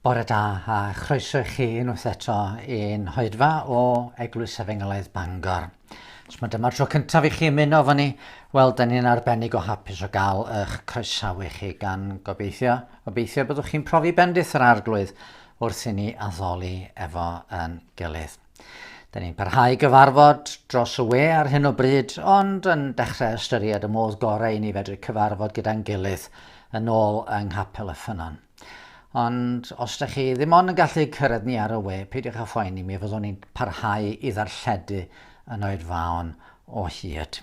Bore da a chroeso i chi unwaith eto i'n hoedfa o Eglwys Efengylaidd Bangor. Os mae dyma'r tro cyntaf i chi ymuno efo ni, wel, da ni'n arbennig o hapus o gael eich croesawu chi gan gobeithio, gobeithio byddwch chi'n profi bendith yr Arglwydd wrth i ni addoli efo yn gilydd. Da ni'n parhau gyfarfod dros y we ar hyn o bryd, ond yn dechrau ystyried y modd gorau i ni fedru cyfarfod gyda'n gilydd yn ôl yng Nghapel y Ffynnon. Ond os da chi ddim ond yn gallu cyrraedd ni ar y we, peidiwch â phoeni, mi fyddwn ni'n parhau i ddarlledu yn oedfaon o hyd.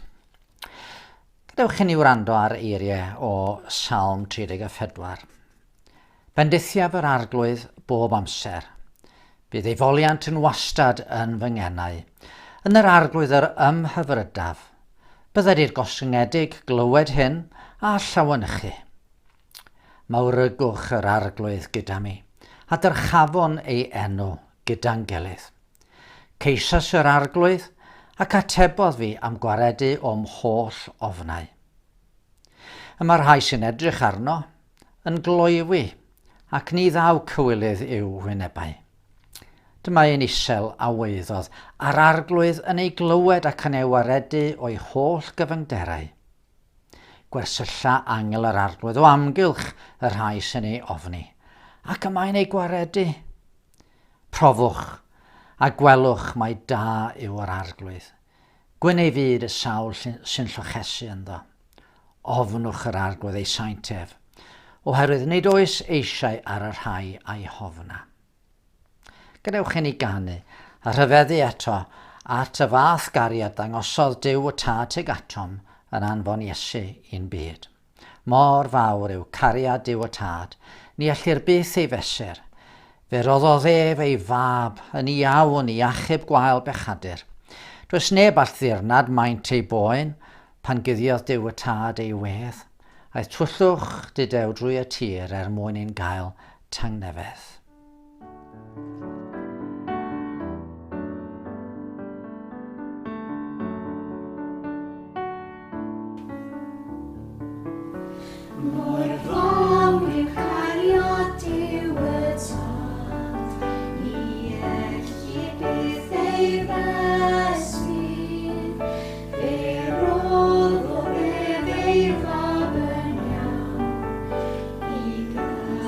Gadewch i ni wrando ar eiriau o Salm 34. Bendithiaf yr Arglwydd bob amser. Bydd ei foliant yn wastad yn fy ngenau. Yn yr Arglwydd yr ymhyfrydaf. Bydded i'r gostyngedig glywed hyn a llawenychu. Mawrygwch yr Arglwydd gyda mi, a dyrchafwn ei enw gyda'n gilydd. Ceisiais yr Arglwydd, ac atebodd fi a'm gwaredu o'm holl ofnau. Y mae'r rhai sy'n edrych arno yn gloywi, ac ni ddaw cywilydd i'w hwynebau. Dyma un isel a waeddodd, a'r Arglwydd yn ei glywed ac yn ei waredu o'i holl gyfyngderau. Gwersylla angel yr Arglwydd o amgylch y rhai sy'n ei ofni, ac y mae'n ei gwaredu. Profwch, a gwelwch mai da yw yr Arglwydd. Gwyn ei fyd y sawl sy'n llochesu ynddo. Ofnwch yr Arglwydd ei saint ef, oherwydd nid oes eisiau ar y rhai a'i hofna. Gadewch i ni ganu a rhyfeddu eto at y fath gariad ddangosodd Duw y Tad tuag atom yn anfon Iesu i'n byd. Mor fawr yw cariad Duw y Tad, ni ellir byth ei fesur. Fe roddodd ef ei fab yn iawn i achub gwael bechadur. Does neb all ddirnad maint ei boen, pan guddiodd Duw y Tad ei wedd. Aeth twyllwch dudew drwy y tir er mwyn i'n gael tangnefedd. Mor fawr yw cariad Duw y Tad, ni ellir byth ei fesur. Fe roddodd ef ei fab yn iawn, i gachub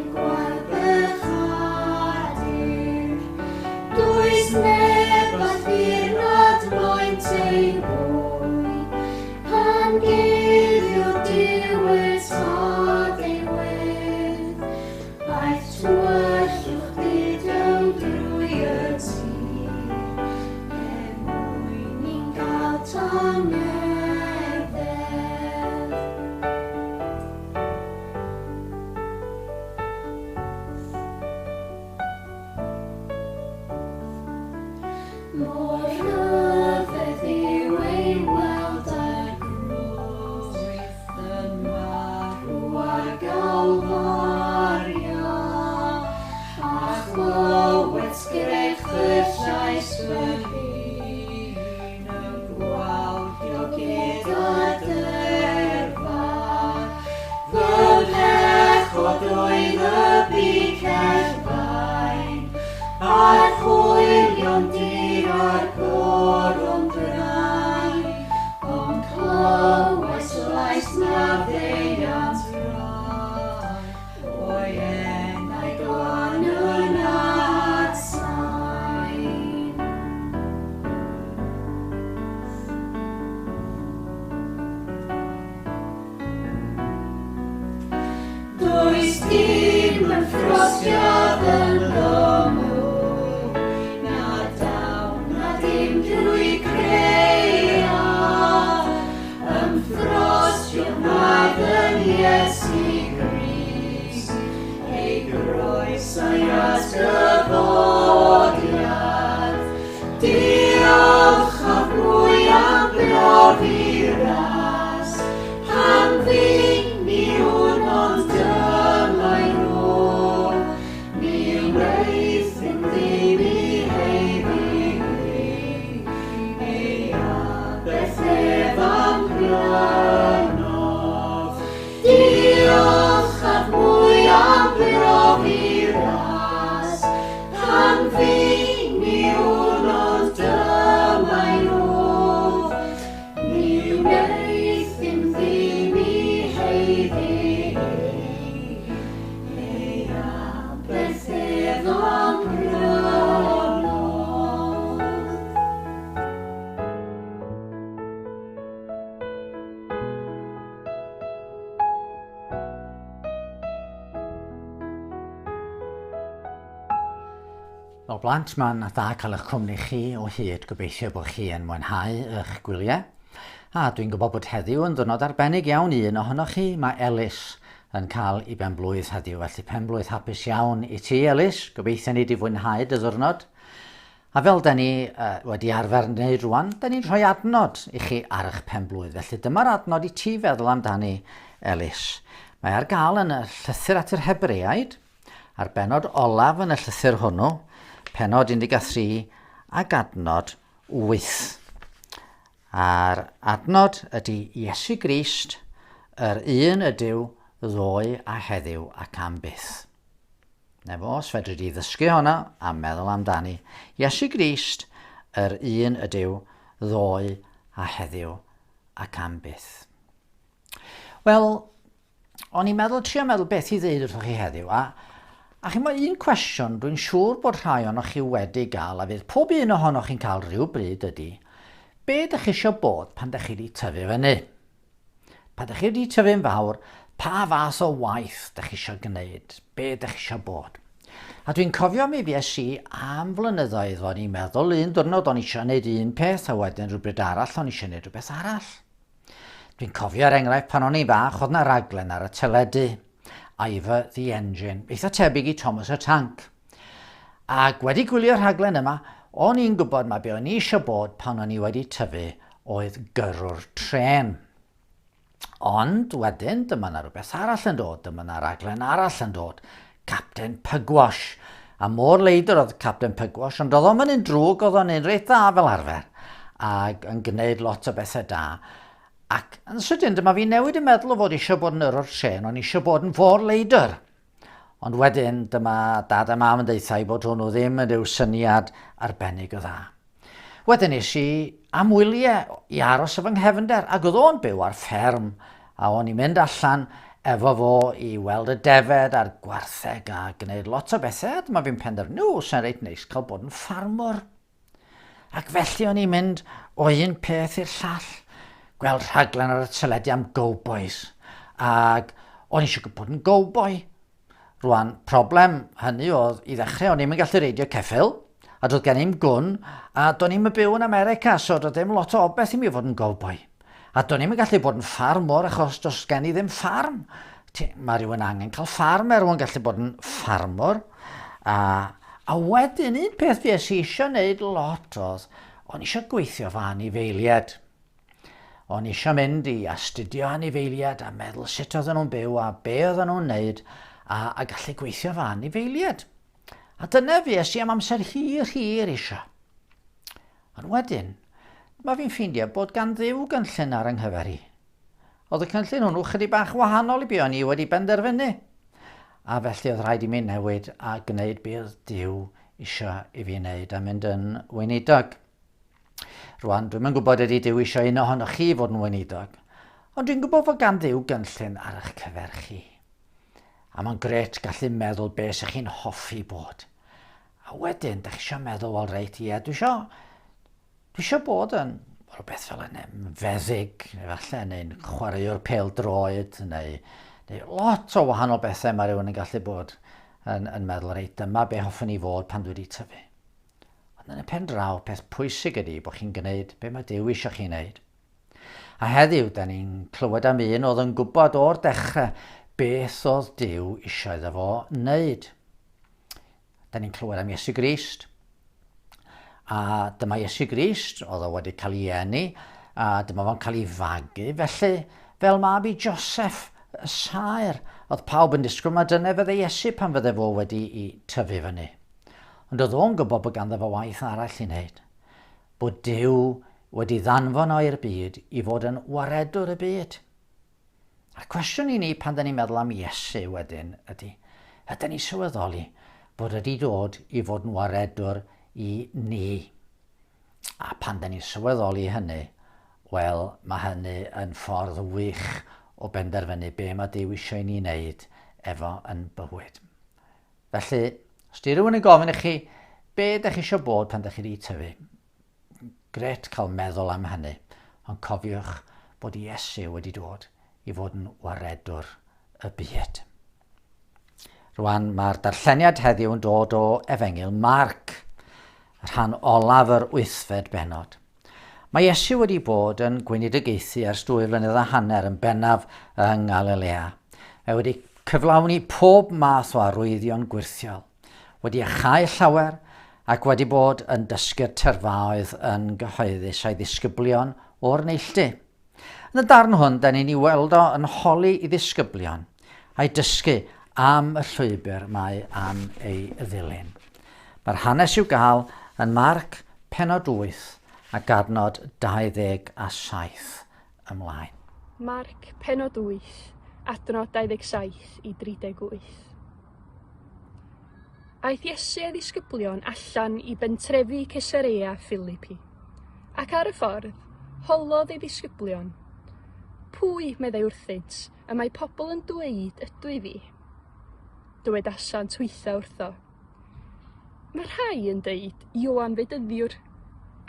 gwael bechadur. Does neb all ddirnad maint ei boen, Pan guddiodd Duw y Tad ei wedd, aeth tywyllwch dudew drwy y tir, er mwyn i'n gael tangnefedd. Mor rhyfedd yw ei weld ar groes, yn marw ar Galfaria, a chlywed sgrech y llais fy hun yn gwawdio gyda dyrfa. Fy mhechod oedd y bicell fain, A'r hwylion dir a'r goron drain, Ond clywais lais maddeuant rad, O'i enau glân yn adsain. Does dim yn ffrostiad ynddo mwy, na dawn na dim drwy creiad. Ymffrostiodd mab yn Iesu Grist, ei groes a'i atgyfodiad. Diolch a fwy am brofi ras, Pan fyn mi wn ond dyma'i rôl, mi wneir. blant, mae'n dda cael eich cwmni chi o hyd. Gobeithio bod chi yn mwynhau eich gwyliau. A dwi'n gwybod bod heddiw yn ddwrnod arbennig iawn i un ohonoch chi. Mae Elis yn cael ei ben-blwydd heddiw, felly pen-blwydd hapus iawn i ti, Elis. Gobeithio ni di fwynhau dy ddwrnod. A fel da ni uh, wedi arfer wneud rwan, da ni'n rhoi adnod i chi ar eich pen-blwydd. Felly dyma'r adnod i ti feddwl amdani, Elis. Mae ar gael yn y llythyr at yr Hebreaid, A'r bennod olaf yn y llythyr hwnnw, pennod 13 ac adnod 8. A'r adnod ydy Iesu Grist, yr un ydyw ddoe a heddiw ac am byth. Na fo, os fedri di ddysgu honna a meddwl amdani. Iesu Grist, yr un ydyw ddoe a heddiw ac am byth. Wel, o'n i'n meddwl, trio meddwl beth i ddeud wrthoch chi heddiw, a, a chi'n un cwestiwn dwi'n siŵr bod rhai ohonoch chi wedi gael, a fydd pob un ohonoch chi'n cael rhyw bryd ydy, be ydych chi eisiau bod pan ydych chi wedi tyfu fyny? Pan ydych chi wedi tyfu'n fawr, pa fath o waith ydych chi eisiau gwneud? Be ydych chi eisiau bod? A dwi'n cofio mi fues i am flynyddoedd o'n i'n meddwl un diwrnod o'n i eisiau gwneud un peth a wedyn rhywbryd arall o'n i eisiau gwneud rhywbeth arall. Dwi'n cofio er enghraifft pan o'n i'n fach oedd 'na raglen ar y teledu, Ivor the Engine, eitha tebyg i Thomas y Tank. Ac wedi gwylio'r rhaglen yma, o'n i'n gwybod mae be o'n i eisiau bod pan o'n i wedi tyfu oedd gyrrwr trên. Ond wedyn, dyma na rhywbeth arall yn dod, dyma na raglen arall yn dod, Captain Pugwash. A mor leidr oedd Captain Pugwash, ond oedd o'm yn un drwg, oedd o'n un reit dda fel arfer, ac yn gwneud lot o bethau da. Ac yn sydyn, dyma fi newid y meddwl o fod eisiau bod yn yrrwr trên, o'n eisiau bod yn fôr leidr. Ond wedyn, dyma dad a mam yn deutha i bod hwnnw ddim yn rhyw syniad arbennig o dda. Wedyn es i am wyliau i aros efo nghefnder, ac oedd o'n byw ar fferm, a o'n i'n mynd allan efo fo i weld y defed a'r gwartheg a gwneud lot o bethau, a dyma fi'n penderfynu, o, sa'n reit neis cael bod yn ffarmwr. Ac felly o'n i'n mynd o un peth i'r llall, gweld rhaglen ar y teledu am gowbois, ac o'n i eisiau bod yn gowboi. Rwan, problem hynny oedd, i ddechrau, o'n i'm yn gallu reidio ceffyl, a doedd gen i'm gwn, a do'n i'm yn byw yn America, so doedd ddim lot o obaith i mi fod yn gowboi. A do'n i'm yn gallu bod yn ffarmwr achos does gen i ddim ffarm. Mae rhywun angen cael ffarm er mwyn gallu bod yn ffarmwr. A, a wedyn, un peth fues i eisiau gwneud lot oedd, o'n eisiau gweithio fy anifeiliaid. O'n i eisiau mynd i astudio anifeiliaid a meddwl sut oedden nhw'n byw a be oedden nhw'n wneud a, a gallu gweithio fy anifeiliaid. A dyna fues i am amser hir, hir eisiau. Ond wedyn, mae fi'n ffeindio bod gan Dduw gynllun ar yng nghyfer i. Oedd y cynllun hwnnw chydig bach wahanol i be o'n i wedi benderfynu. A felly oedd rhaid i mi newid a gwneud be oedd Duw eisiau i fi wneud a mynd yn weinidog. Rwan, dwi'm yn gwybod ydy Duw eisiau un ohonoch chi fod yn weinidog, ond dwi'n gwybod fod gan Dduw gynllun ar eich cyfer chi. A mae'n gret gallu meddwl be sy'ch chi'n hoffi bod. A wedyn, da chi eisiau meddwl, wel reit, ie, dwi eisiau, dwi eisiau bod yn rhywbeth fel yna, feddyg, efallai, neu'n chwaraewr pêl droed, neu, neu lot o wahanol bethau mae rhywun yn gallu bod yn, yn meddwl, reit, dyma be hoffwn i fod pan dwi wedi tyfu. Ond yn y pen draw, peth pwysig ydy bod chi'n gwneud be mae Duw eisiau chi wneud. A heddiw, da ni'n clywed am un oedd yn gwybod o'r dechrau beth oedd Duw eisiau iddo fo wneud. Da ni'n clywed am Iesu Grist. A dyma Iesu Grist, oedd o wedi cael ei eni, a dyma fo'n cael ei fagu. Felly, fel mab i Joseph, y saer, oedd pawb yn disgwyl mae dyna fydde Iesu pan fydde fo wedi i tyfu fyny. Ond oedd o'n gwybod bod ganddo fo waith arall i wneud. Bod Duw wedi ddanfon o i'r byd i fod yn waredwr y byd. A'r cwestiwn i ni pan da ni'n meddwl am Iesu wedyn ydy, ydyn ni sylweddoli bod wedi dod i fod yn waredwr i ni? A pan da ni'n sylweddoli hynny, wel, mae hynny yn ffordd wych o benderfynu be mae Duw eisiau i ni wneud efo yn bywyd. Felly, os di rhywun yn gofyn i chi, be ydych chi eisiau bod pan ydych chi wedi tyfu? Gret cael meddwl am hynny, ond cofiwch bod Iesu wedi dod i fod yn waredwr y byd. Rwan, mae'r darlleniad heddiw yn dod o Efengyl Marc. rhan olaf yr wythfed bennod. Mae Iesu wedi bod yn gweinidogaethu ers 2 flynedd a hanner yn bennaf yng Ngalilea. Mae wedi cyflawni pob math o arwyddion gwyrthiol, wedi iachau llawer ac wedi bod yn dysgu'r tyrfaoedd yn gyhoeddus a'i ddisgyblion o'r neilltu. Yn y darn hwn, da ni'n ei weld o yn holi i ddisgyblion a'i dysgu am y llwybr mae am ei ddilyn. Mae'r hanes i'w gael yn Marc pennod 8 ac adnod 27 ymlaen. Marc pennod 8, adnod 27 i 38. Aeth Iesu a'i ddisgyblion allan i bentrefi Cesarea Philipi. Ac ar y ffordd, holodd ei ddisgyblion, Pwy, meddai wrthynt, y mae pobl yn dweud ydw i fi? Dywedasant hwythau wrtho, Mae rhai yn deud Ioan Fedyddiwr,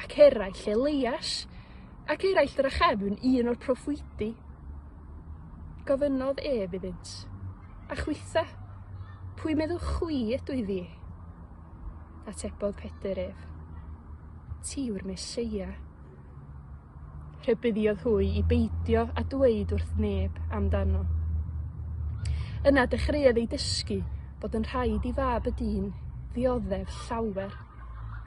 ac eraill Eleias, ac eraill drachefn un o'r proffwydi. Gofynnodd ef iddynt, A chwitha, pwy meddwch chwi ydw i fi? Atebodd Pedr ef, Ti yw'r Meseia. Rhybuddiodd hwy i beidio â dweud wrth neb amdano. Yna dechreuodd ei dysgu bod yn rhaid i fab y dyn ddioddef llawer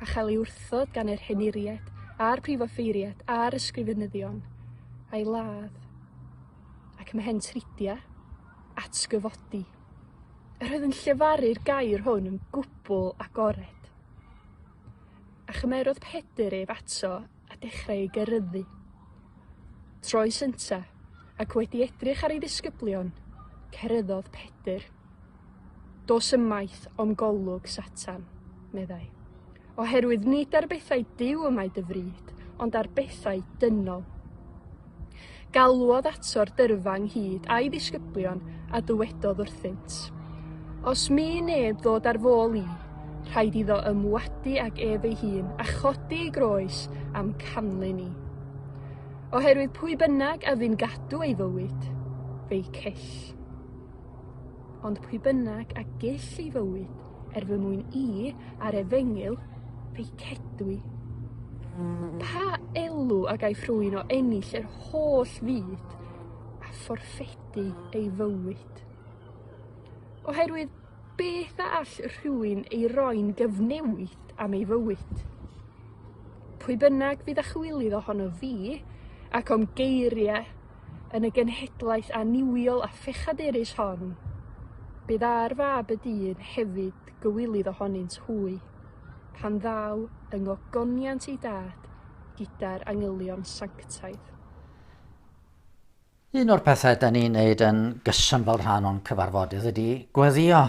a chael ei wrthod gan yr henuriaid a'r prifoffeiriaid a'r ysgrifenyddion, a'i ladd, ac ymhen tridia, atgyfodi. Yr oedd yn llefaru'r gair hwn yn gwbl agored. A chymerodd Pedr ef ato a dechrau ei geryddu. Troes ynta, ac wedi edrych ar ei ddisgyblion, ceryddodd Pedr. Dos ymaith o'm golwg, Satan, meddai, oherwydd nid ar bethau Duw y mae dy fryd, ond ar bethau dynol. Galwodd ato'r dyrfa ynghyd a'i ddisgyblion a dywedodd wrthynt, Os myn neb ddod ar f'ôl i, rhaid iddo ymwadu ag ef ei hun a chodi ei groes a'm canlyn i. Oherwydd pwy bynnag a fyn gadw ei fywyd, fe'i cyll. Ond pwy bynnag a gyll ei fywyd er fy mwyn i a'r efengyl, fe'i cedwi. Pa elw a gaiff rhywun o ennill yr holl fyd a fforffedu ei fywyd? Oherwydd beth a all rhywun ei roi'n gyfnewid am ei fywyd? Pwy bynnag fydd â chwilydd ohono fi ac o'm geiriau yn y genhedlaeth annuwiol a phechadurus hon, bydd ar Fab y Dyn hefyd gywilydd ohonynt hwy, pan ddaw yng ngogoniant ei Dad gyda'r angylion sanctaidd. Un o'r pethau da ni'n neud yn gyson fel rhan o'n cyfarfodydd ydy gweddio.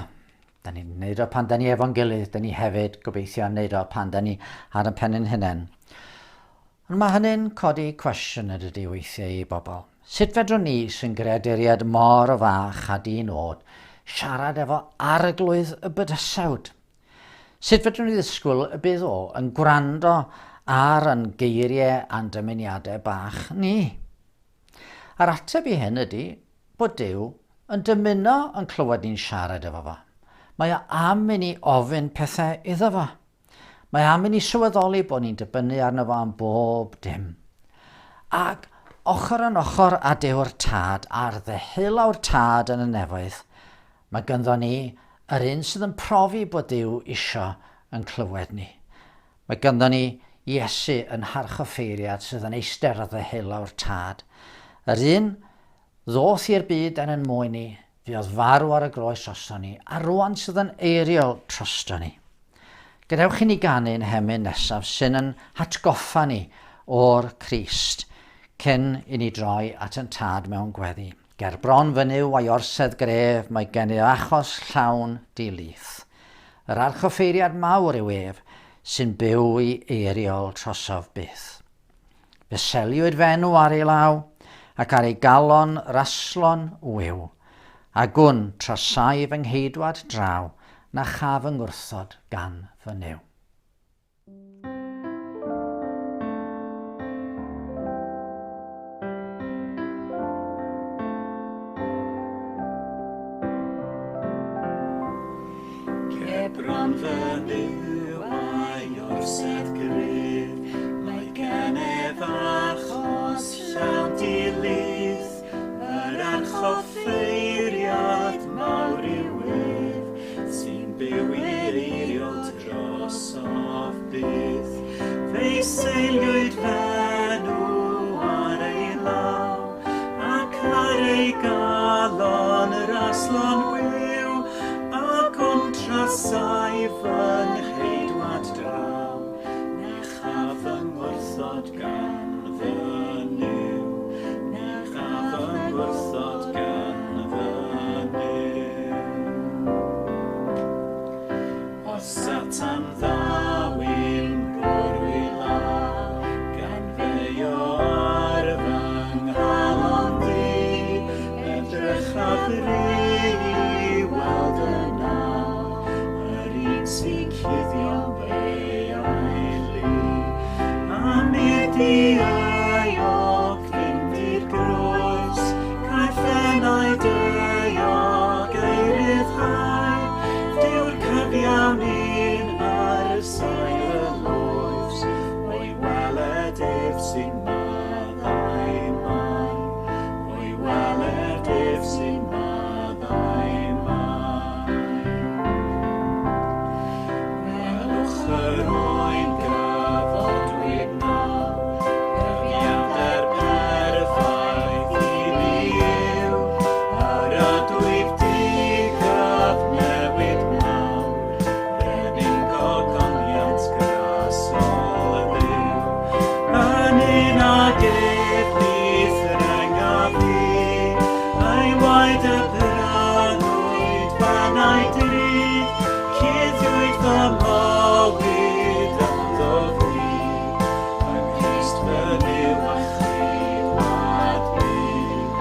Da ni'n neud o pan da ni efo'n gilydd, da ni hefyd gobeithio yn neud o pan da ni ar y pen ein hunain. Ond mae hynny'n codi cwestiwn yn dydy weithiau i bobl. Sut fedrwn ni sy'n greaduriaid mor fach a di-nod siarad efo arglwydd y bydysawd? Sut fedrwn ni ddisgwyl y bydd o yn gwrando ar yn geiriau a'n dymuniadau bach ni? A'r ateb i hyn ydy bod Duw yn dymuno yn clywed ni'n siarad efo fo. Mae o am i ni ofyn pethau iddo fo. Mae am i ni sylweddoli bod ni'n dibynnu arno fo am bob dim. Ac ochr yn ochr â Duw'r Tad a'r ddeheulaw'r Tad yn y nefoedd, mae gynddo ni yr un sydd yn profi bod Duw isio yn clywed ni. Mae gynddo ni Iesu yn harchoffeiriad sydd yn eistedd ar ddeheulaw'r Tad. Yr un Ddoth i'r byd er yn mwyn ni, fuodd farw ar y groes drosto ni, a rwan sydd yn eiriol trosto ni. Gadewch i ni ganu'n hemyn nesaf sy'n yn hatgoffa ni o'r Crist, cyn i ni droi at yn Tad mewn gweddi. Ger bron fy Nuw a'i orsedd gref, mae gennyf achos llawn di-lith. Yr archoffeiriad mawr yw ef, sy'n byw i eiriol trosof byth. Fe seliwyd fy enw ar ei law, ac ar ei galon raslon wiw, a gwn, trasai fy ngheidwad draw, na chaf fy ngwrthod gan fy Nuw. Cebron fy Nuw a'i orsedd. orsedd gryf, mae gennyf achos llawn dilith, yr archoffeiriad mawr yw ef, sy'n byw i'r eiriol drosof byth. Fe'i seiliwyd f'enw ar ei law, ac ar ei galon yr aslon wiw, ac o'm trasai fy ngheidwad draw, ni chaf fy ngwrthod gan fy Nuw, ni chaf fy ngwrthod gan fy Nuw. Os Satan ddaw i'm bwrw i lawr, gan feio ar fy nghalon ddu, edrychaf ry i weld yn awr, yr un sy'n cuddio'n beiau lu. A nid dieuog fynd i'r groes, caiff enaid euog ei ryddhau, Dyw'r cyfiawn un ar y sail y loes, o'i weled ef sy'n maddau mai, o'i weled ef sy'n maddau mai. Gwelwch yr oen gyfodwyd naw, cyfiawnder perffaith i mi yw, yr ydwyf digaf newid mawr, brenin gogoniant grasol Dduw. Yn un ag ef byth rhengaf fi, a'i waed y prynwyd fannau drud, Cuddiwyd fy mywyd ynddo fi, yng Nghrist fy Nuw a Cheidwad byd,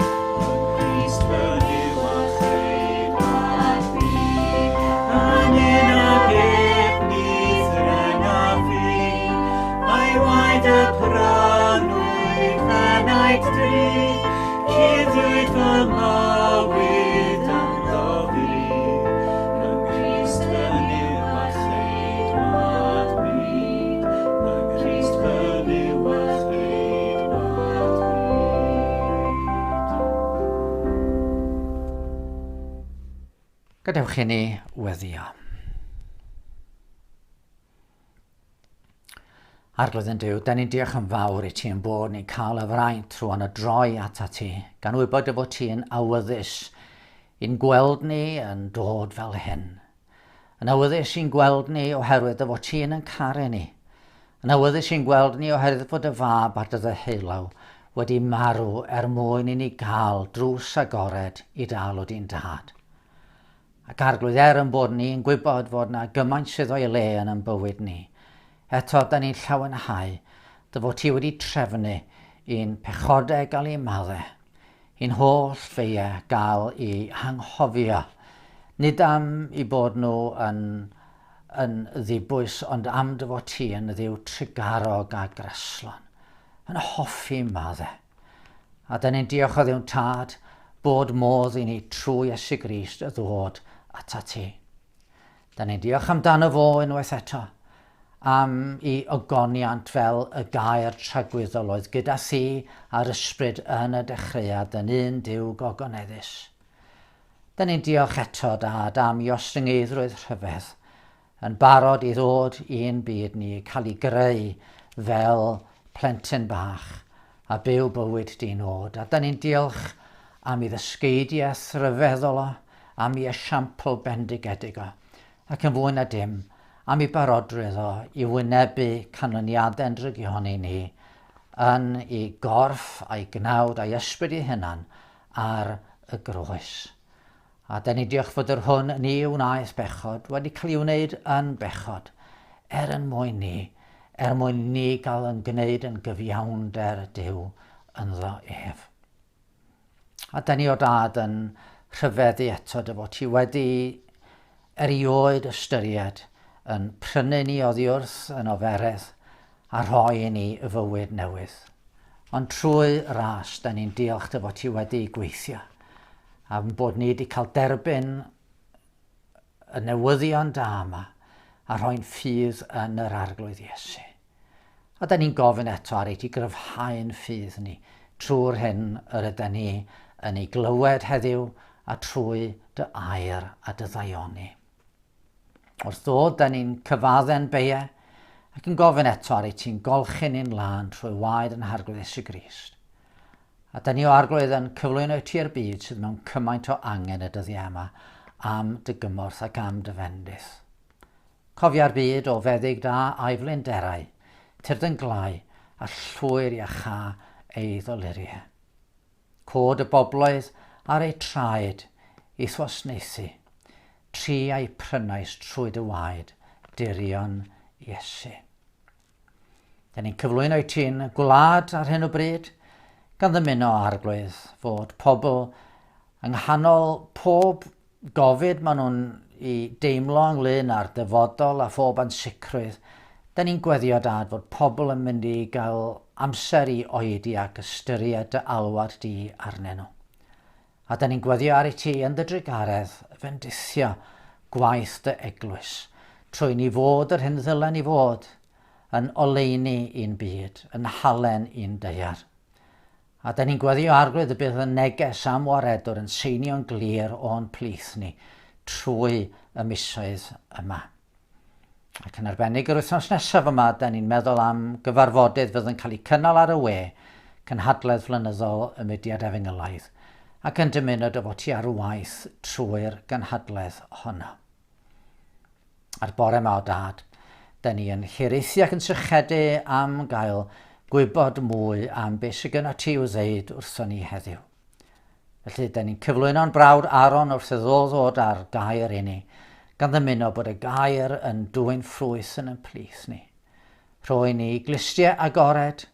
yng Nghrist fy Nuw a Cheidwad byd. Yn un ag ef nyth rhengaf fi, a'i waed y prynwyd f'enaid drud, Cuddiwyd fy mywyd ynddo fi, yng Nghrist fy Nuw a Cheidwad byd, yng Nghrist fy Nuw a Cheidwad byd. Gadewch i ni weddio. Arglwydd yn Duw, da ni'n diolch yn fawr i ti yn bod ni'n cael y fraint rwan o droi ata ti, gan wybod dy fod ti'n awyddus i'n gweld ni yn dod fel hyn. Yn awyddus i'n gweld ni oherwydd dy fod ti'n yn caru ni. Yn awyddus i'n gweld ni oherwydd fod dy fab ar dy ddeheulaw wedi marw er mwyn i ni gael drws agored i dal o di'n dad. Ac Arglwydd, er yn bod ni'n gwybod fod na gymaint sydd o'i le yn yn bywyd ni, eto da ni'n llawenhau dy fod ti wedi trefnu i'n pechodau gael eu madde, i'n holl feiau gael eu hanghofio, nid am i bod nhw yn, yn ddibwys, ond am dy fod ti yn Dduw trugarog a graslon, yn hoffi madde. A da ni'n diolch o Dduw'n Tad bod modd i ni trwy Iesu Grist ddod ata ti. Da ni'n diolch amdano fo unwaith eto, am i ogoniant fel y gair tragwyddol oedd gyda thi a'r ysbryd yn y dechreuad yn un Duw gogoneddus. Da ni'n diolch eto, Dad, am i ostyngeiddrwydd rhyfedd yn barod i ddod i'n byd ni, cael ei greu fel plentyn bach a byw bywyd di-nod. A da ni'n diolch am ei ddysgeidiaeth ryfeddol o, am ei esiampl bendigedig o, ac yn fwy na dim, am ei barodrwydd o i wynebu canlyniadau'n drygioni ni yn ei gorff a'i gnawd a'i ysbryd ei hunan ar y groes. A da ni diolch fod yr hwn ni wnaeth bechod wedi cael ei wneud yn bechod, er yn mwyn ni, er mwyn ni gael yn gwneud yn gyfiawnder Duw ynddo ef. A da ni o dad yn rhyfeddu eto dy fod ti wedi erioed ystyried yn prynu ni oddi wrth yn oferedd a rhoi i ni y fywyd newydd. Ond trwy ras, da ni'n diolch dy fod ti wedi gweithio, am bod ni wedi cael derbyn y newyddion da yma. a rhoi'n ffydd yn yr Arglwydd Iesu. A da ni'n gofyn eto ar ei ti gryfhau'n ffydd ni trwy'r hyn yr yda ni yn ei glywed heddiw a trwy dy air a dy ddaioni. Wrth ddod, da ni'n cyfadde'n beie ac yn gofyn eto ar ei ti'n golchi ni'n lân trwy waed yn Harglwydd Iesu Grist. A da ni o Arglwydd yn cyflwyno i ti i'r byd sydd mewn cymaint o angen y dyddiau yma am dy gymorth ac am dy fendith. Cofia'r byd o feddyg da a'i flinderau, tyrd yn glau a llwyr iachâ ei ddoluriau. Cod y bobloedd ar eu traed i'th wasnaethu, Tri a'i prynais trwy dy waed, dirion Iesu. Da ni'n cyflwyno i ti'n gwlad ar hyn o bryd, gan ddymuno Arglwydd fod pobl yng nghanol pob gofid maen nhw'n i deimlo ynglyn â'r dyfodol a phob ansicrwydd, da ni'n gweddio Dad fod pobl yn mynd i gael amser i oedi ac ystyried dy alwad di arnyn nhw. A da ni'n gweddio ar i ti yn dy drugaredd fendithio gwaith dy eglwys, trwy ni fod yr hyn ddylen ni fod, yn oleuni i'n byd, yn halen i'n daear. A da ni'n gweddio Arglwydd y bydd y neges am waredwr yn seinio'n glir o'n plith ni trwy y misoedd yma. Ac yn arbennig yr wythnos nesaf yma, da ni'n meddwl am gyfarfodydd fydd yn cael eu cynnal ar y we, cynhadledd flynyddol y mudiad efengylaidd, ac yn dymuno dy fod ti ar waith trwy'r gynhadledd honno. A'r bore 'ma o Dad, dyn ni yn hiraethu ac yn sychedu am gael gwybod mwy am beth sydd gyda ti i'w ddeud wrthon ni heddiw. Felly, dyn ni'n cyflwyno'n brawd Aaron wrth iddo ddod â'r gair i ni, gan ddymuno bod y gair yn dwyn ffrwyth yn ein plith ni. Rhoi ni glustiau agored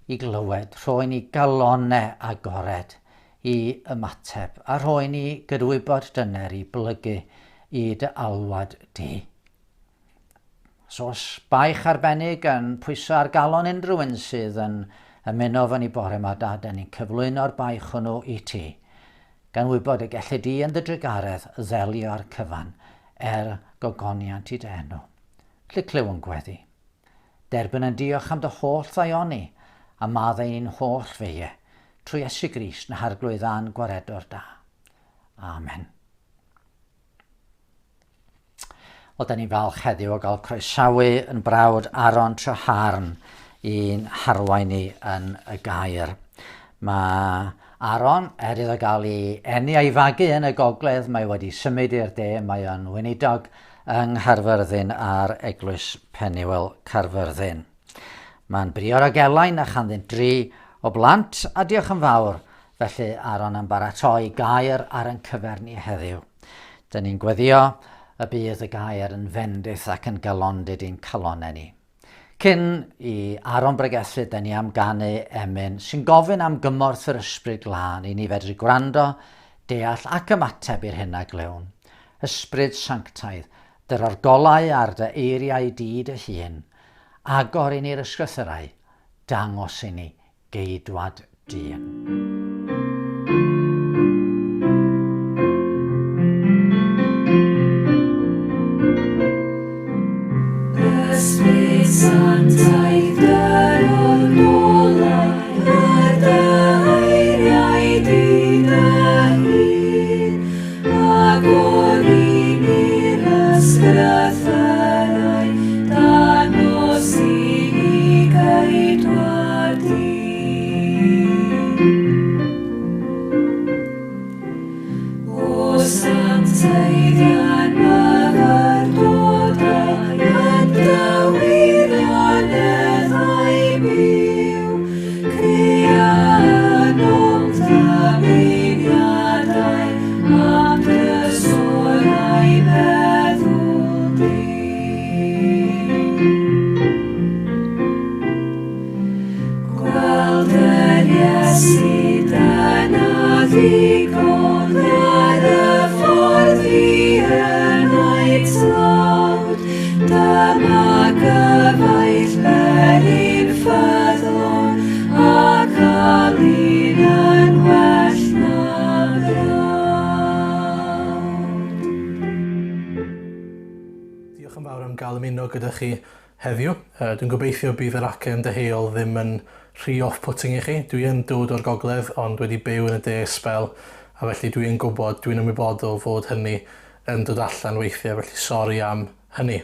i glywed, rhoi ni galonau agored i ymateb, a rhoi ni gydwybod dyner i blygu i dy alwad di. Os oes baich arbennig yn pwyso ar galon unrhyw un sydd yn ymuno fo ni bore yma, Dad, da ni'n cyflwyno'r baich hwnnw i ti, gan wybod y gelli di yn dy drugaredd ddelio â'r cyfan er gogoniant i dy enw. Felly clyw yn gweddi. Derbyn yn diolch am dy holl ddaioni, a maddau i'n holl feie, trwy Iesu Grist na Harglwydd a'n Gwaredwr da. Amen. Wel, da ni'n falch heddiw o gael croesawu yn brawd Aaron Treharne i'n harwain ni yn y gair. Mae Aaron, er iddo gael ei eni a'i fagu yn y gogledd, mae wedi symud i'r de, mae o'n weinidog yng Nghaerfyrddin ar Eglwys Penuel Caerfyrddin. Mae'n briod ag Elain a chanddynt dri o blant, a diolch yn fawr felly Aaron am baratoi gair ar ein cyfer ni heddiw. Dyn ni'n gweddio y bydd y gair yn fendith ac yn galondid i'n calonnau ni. Cyn i Aaron bregethu, dyn ni am ganu emyn sy'n gofyn am gymorth yr Ysbryd Glân i ni fedru gwrando, deall ac ymateb i'r hyn a glywn. Ysbryd Sanctaidd, dyro'r golau ar dy eiriau di dy hun. Agor i ni'r ysgrythyrau, dangos i ni geidwad dyn. Ysbryd Sanctaidd, dyro'r golau ar dy eiriau di dy hun. Agor i ni'r ysgrythyrau, dangos i ni geidwad dyn. am gael ymuno gyda chi heddiw. Uh, dwi'n gobeithio bydd yr acen deheuol ddim yn rhy off-putting i chi. Dwi yn dod o'r gogledd ond wedi byw yn y de sbel a felly dwi yn gwybod, dwi'n ymwybodol fod hynny yn dod allan weithiau, felly sori am hynny.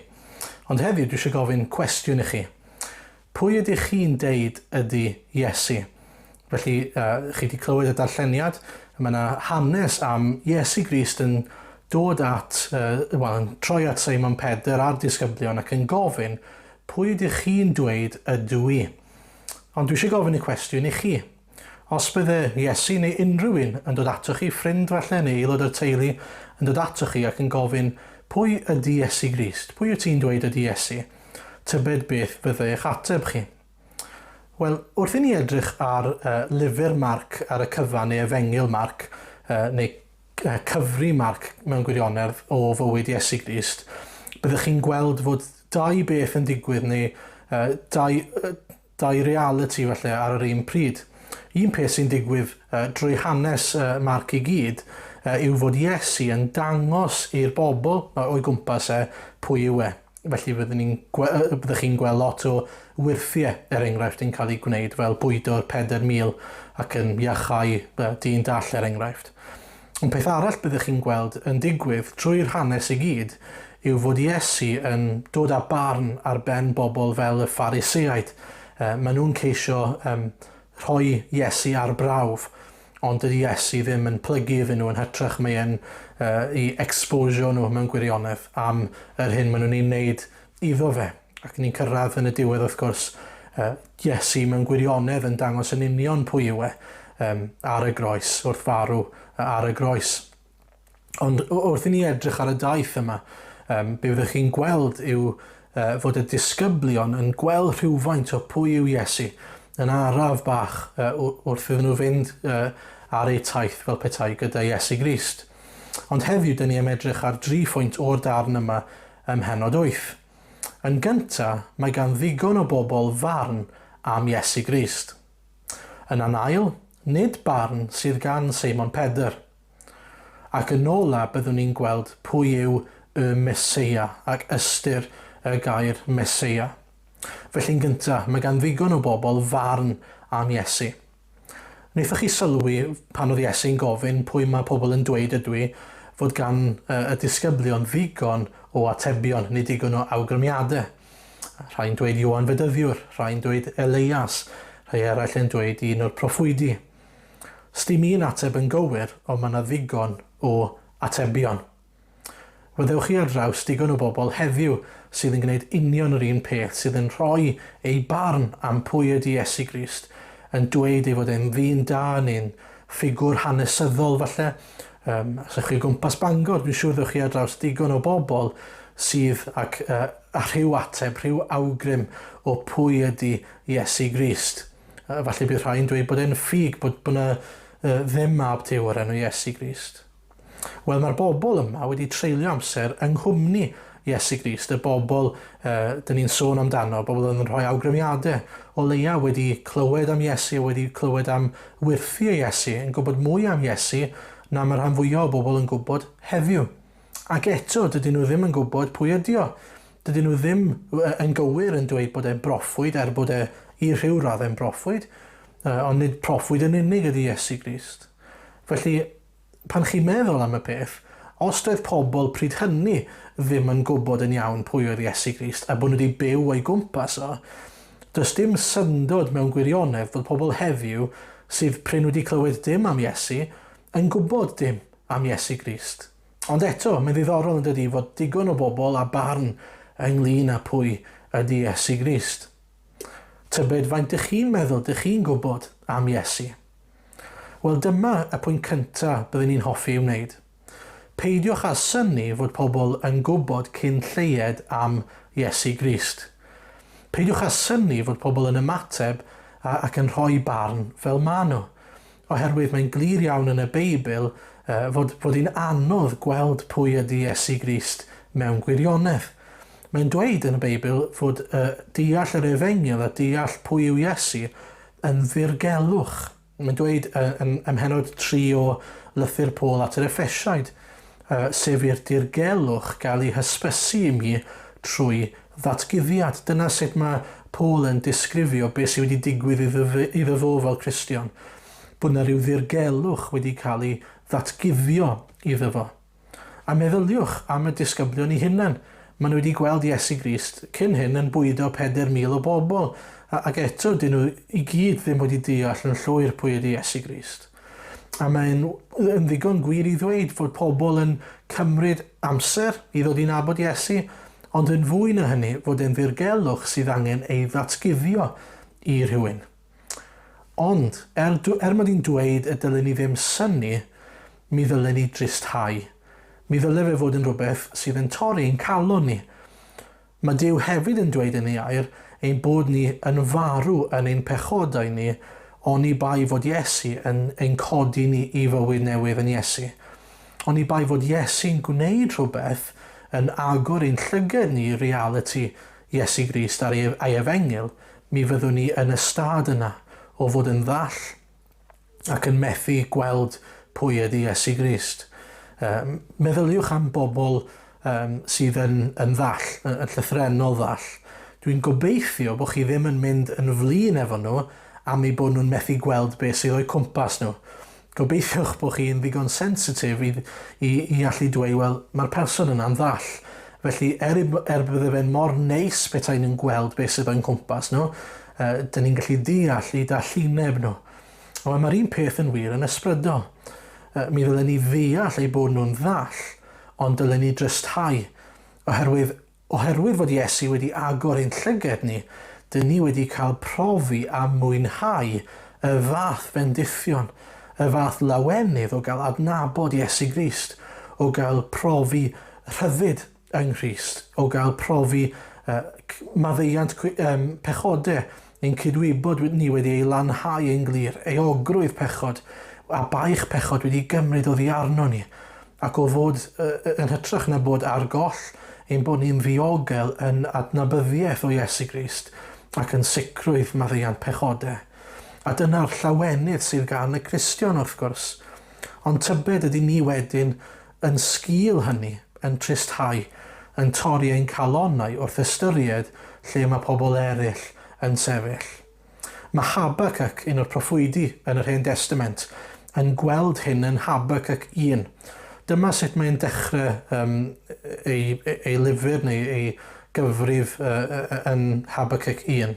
Ond heddiw dwi eisiau gofyn cwestiwn i chi. Pwy ydych chi'n deud ydy Iesu? Felly, uh, chi wedi clywed y darlleniad, mae yna hanes am Iesu Grist yn dod at, uh, well, yn troi at Simon Pedr a'r disgyblion ac yn gofyn, pwy ydych chi'n dweud ydw i? Ond dwi eisiau gofyn y cwestiwn i chi. Os bydde Iesu neu unrhyw un yn dod atoch chi, ffrind falle neu aelod o'r teulu, yn dod atoch chi ac yn gofyn, pwy ydy Iesu Grist? Pwy wyt ti'n dweud ydy Iesu? Tybed beth fydde eich ateb chi? Wel, wrth i ni edrych ar uh, lyfr Marc ar y cyfan, neu efengyl Marc, uh, neu uh, cyfri Marc mewn gwirionedd o fywyd Iesu Grist, byddwch chi'n gweld fod dau beth yn digwydd neu uh, dau, uh, dau realiti falle ar yr un pryd. Un peth sy'n digwydd uh, drwy hanes uh, Marc i gyd uh, yw fod Iesu yn dangos i'r bobl o'i gwmpas e pwy yw e. Felly byddwn ni'n byddwch chi'n gweld lot o wyrthiau, er enghraifft, yn cael eu gwneud fel bwydo'r 4,000 ac yn iachau dyn dall, er enghraifft. Ond peth arall byddwch chi'n gweld yn digwydd trwy'r hanes i gyd yw fod Iesu yn dod â barn ar ben bobl fel y Phariseaid. Maen nhw'n ceisio um, rhoi Iesu ar brawf. Ond dydy Iesu ddim yn plygu iddyn nhw, yn hytrach mae e'n uh, i exposio nhw mewn gwirionedd am yr hyn maen nhw'n ei wneud iddo fe. Ac ni'n cyrraedd yn y diwedd wrth gwrs, uh, Iesu mewn gwirionedd yn dangos yn union pwy yw e um, ar y groes, wrth farw ar y groes. Ond wrth i ni edrych ar y daith yma, um, be fyddwch chi'n gweld yw uh, fod y disgyblion yn gweld rhywfaint o pwy yw Iesu yn araf bach uh, wrth iddyn nhw fynd uh, ar eu taith fel petai gyda Iesu Grist. Ond heddiw, dyn ni am edrych ar dri phwynt o'r darn yma ym mhennod 8. Yn gyntaf, mae gan ddigon o bobl farn am Iesu Grist. Yna'n ail, nid barn sydd gan Seimon Pedr. Ac yn ola byddwn ni'n gweld pwy yw y Meseia ac ystyr y gair Meseia. Felly'n gynta, mae gan ddigon o bobl farn am Iesu. Wnaethoch chi sylwi pan oedd Iesu'n gofyn pwy mae pobl yn dweud ydw i, fod gan y disgyblion ddigon o atebion neu digon o awgrymiadau. Rhai'n dweud Ioan Fedyddiwr, rhai'n dweud Eleias, rhai eraill yn dweud un o'r proffwydi. Sdim un ateb yn gywir, ond mae 'na ddigon o atebion. Fe ddewch chi ar draws digon o bobl heddiw sydd yn gwneud union yr un peth, sydd yn rhoi eu barn am pwy ydy Iesu Grist, yn dweud ei fod e'n ddyn da neu'n ffigwr hanesyddol falle. Um, os ewch chi o gwmpas Bangor, dwi'n siŵr ddewch chi ar draws digon o bobl sydd ac, uh, a rhyw ateb, rhyw awgrym o pwy ydy Iesu Grist. Falle bydd rhai'n dweud bod e'n ffug, bod, bod yna ddim mab Duw o'r enw Iesu Grist. Wel, mae'r bobl yma wedi treulio amser yng nghwmni Iesu Grist, y bobl uh, dyn ni'n sôn amdano, bobl oedd yn rhoi awgrymiadau, o leia wedi clywed am Iesu, wedi clywed am wyrthiau Iesu, yn gwybod mwy am Iesu na mae'r rhan fwyaf o bobl yn gwybod heddiw. Ac eto, dydyn nhw ddim yn gwybod pwy ydi o. Dydyn nhw ddim yn gywir yn dweud bod e'n broffwyd, er bod e i rhyw raddau'n broffwyd, ond nid proffwyd yn unig ydy Iesu Grist. Felly, pan chi'n meddwl am y peth, os doedd pobl pryd hynny ddim yn gwybod yn iawn pwy oedd Iesu Grist a bod nhw wedi byw o'i gwmpas o, does dim syndod mewn gwirionedd fod pobl heddiw sydd prin wedi clywed dim am Iesu yn gwybod dim am Iesu Grist. Ond eto, mae'n ddiddorol yn dydi fod digon o bobl â barn ynglyn â pwy ydy Iesu Grist. Tybed faint dych chi'n meddwl dych chi'n gwybod am Iesu? Wel dyma y pwynt cyntaf byddwn i'n hoffi ei wneud. Peidiwch â synnu fod pobl yn gwybod cyn lleied am Iesu Grist. Peidiwch â synnu fod pobl yn ymateb ac yn rhoi barn fel maen nhw. Oherwydd mae'n glir iawn yn y Beibl fod, fod hi'n anodd gweld pwy ydy Iesu Grist mewn gwirionedd. Mae'n dweud yn y Beibl fod uh, deall yr efengyl a deall pwy yw Iesu yn ddirgelwch. Mae'n dweud uh, yn, ym mhennod 3 o lythyr Paul at yr Effesiaid, uh, sef i'r dirgelwch gael ei hysbysu i mi trwy ddatguddiad. Dyna sut mae Paul yn disgrifio beth sydd wedi digwydd iddo, iddo fo fel Cristion. Bod yna rhyw ddirgelwch wedi cael ei ddatguddio iddo fo. A meddyliwch am y disgyblion eu hunain. Maen nhw wedi gweld Iesu Grist cyn hyn yn bwydo 4,000 o bobl, ac eto dyn nhw i gyd ddim wedi deall yn llwyr pwy ydy Iesu Grist. A mae'n yn ddigon gwir i ddweud fod pobl yn cymryd amser i ddod i nabod Iesu, ond yn fwy na hynny, fod e'n ddirgelwch sydd angen ei ddatguddio i rhywun. Ond, er, er mod i'n dweud y dylen ni ddim synnu, mi ddylen ni dristhau. Mi ddyle fe fod yn rhywbeth sydd yn torri ein calon ni. Mae Duw hefyd yn dweud yn ei air ein bod ni yn farw yn ein pechodau ni oni bai fod Iesu yn ein codi ni i fywyd newydd yn Iesu. Oni bai fod Iesu'n gwneud rhywbeth yn agor ein llyged ni i realiti Iesu Grist a'r ei efengyl, mi fyddwn ni yn y stad yna o fod yn ddall ac yn methu gweld pwy ydy Iesu Grist. Um, meddyliwch am bobl um, sydd yn, yn ddall, yn, yn llythrennol ddall. Dwi'n gobeithio bod chi ddim yn mynd yn flin efo nhw am eu bod nhw'n methu gweld beth sydd o'u cwmpas nhw. Gobeithiwch bod chi'n ddigon sensitif i, i, i allu dweud, wel, mae'r person yna'n ddall. Felly, er, er bydde fe'n mor neis petai nhw'n gweld beth sydd o'n cwmpas nhw, uh, dyn ni'n gallu deall eu dallineb nhw. Ond mae'r un peth yn wir yn ysbrydol. Uh, mi ddylen ni ddeall eu bod nhw'n ddall, ond dylen ni drysthau, oherwydd oherwydd fod Iesu wedi agor ein llyged ni, dyn ni wedi cael profi a mwynhau y fath fendithion, y fath lawenydd o gael adnabod Iesu Grist, o gael profi rhyddid yng Nghrist, o gael profi uh, maddeuant um, pechodau, ein cydwybod ni wedi ei lanhau yn glir, euogrwydd pechod a baich pechod wedi gymryd oddi arno ni, ac o fod uh, yn hytrach na bod ar goll, ein bod ni'n ddiogel yn adnabyddiaeth o Iesu Grist ac yn sicrwydd maddeuant pechodau. A dyna'r llawenydd sydd gan y Cristion wrth gwrs. Ond tybed ydy ni wedyn yn sgîl hynny, yn tristhau, yn torri ein calonnau wrth ystyried lle mae pobl eraill yn sefyll. Mae Habacuc, un o'r proffwydi yn yr Hen Destament, yn gweld hyn yn Habacuc 1. Dyma sut mae'n dechrau um, ei, ei lyfr neu ei gyfrif uh, yn Habacuc 1.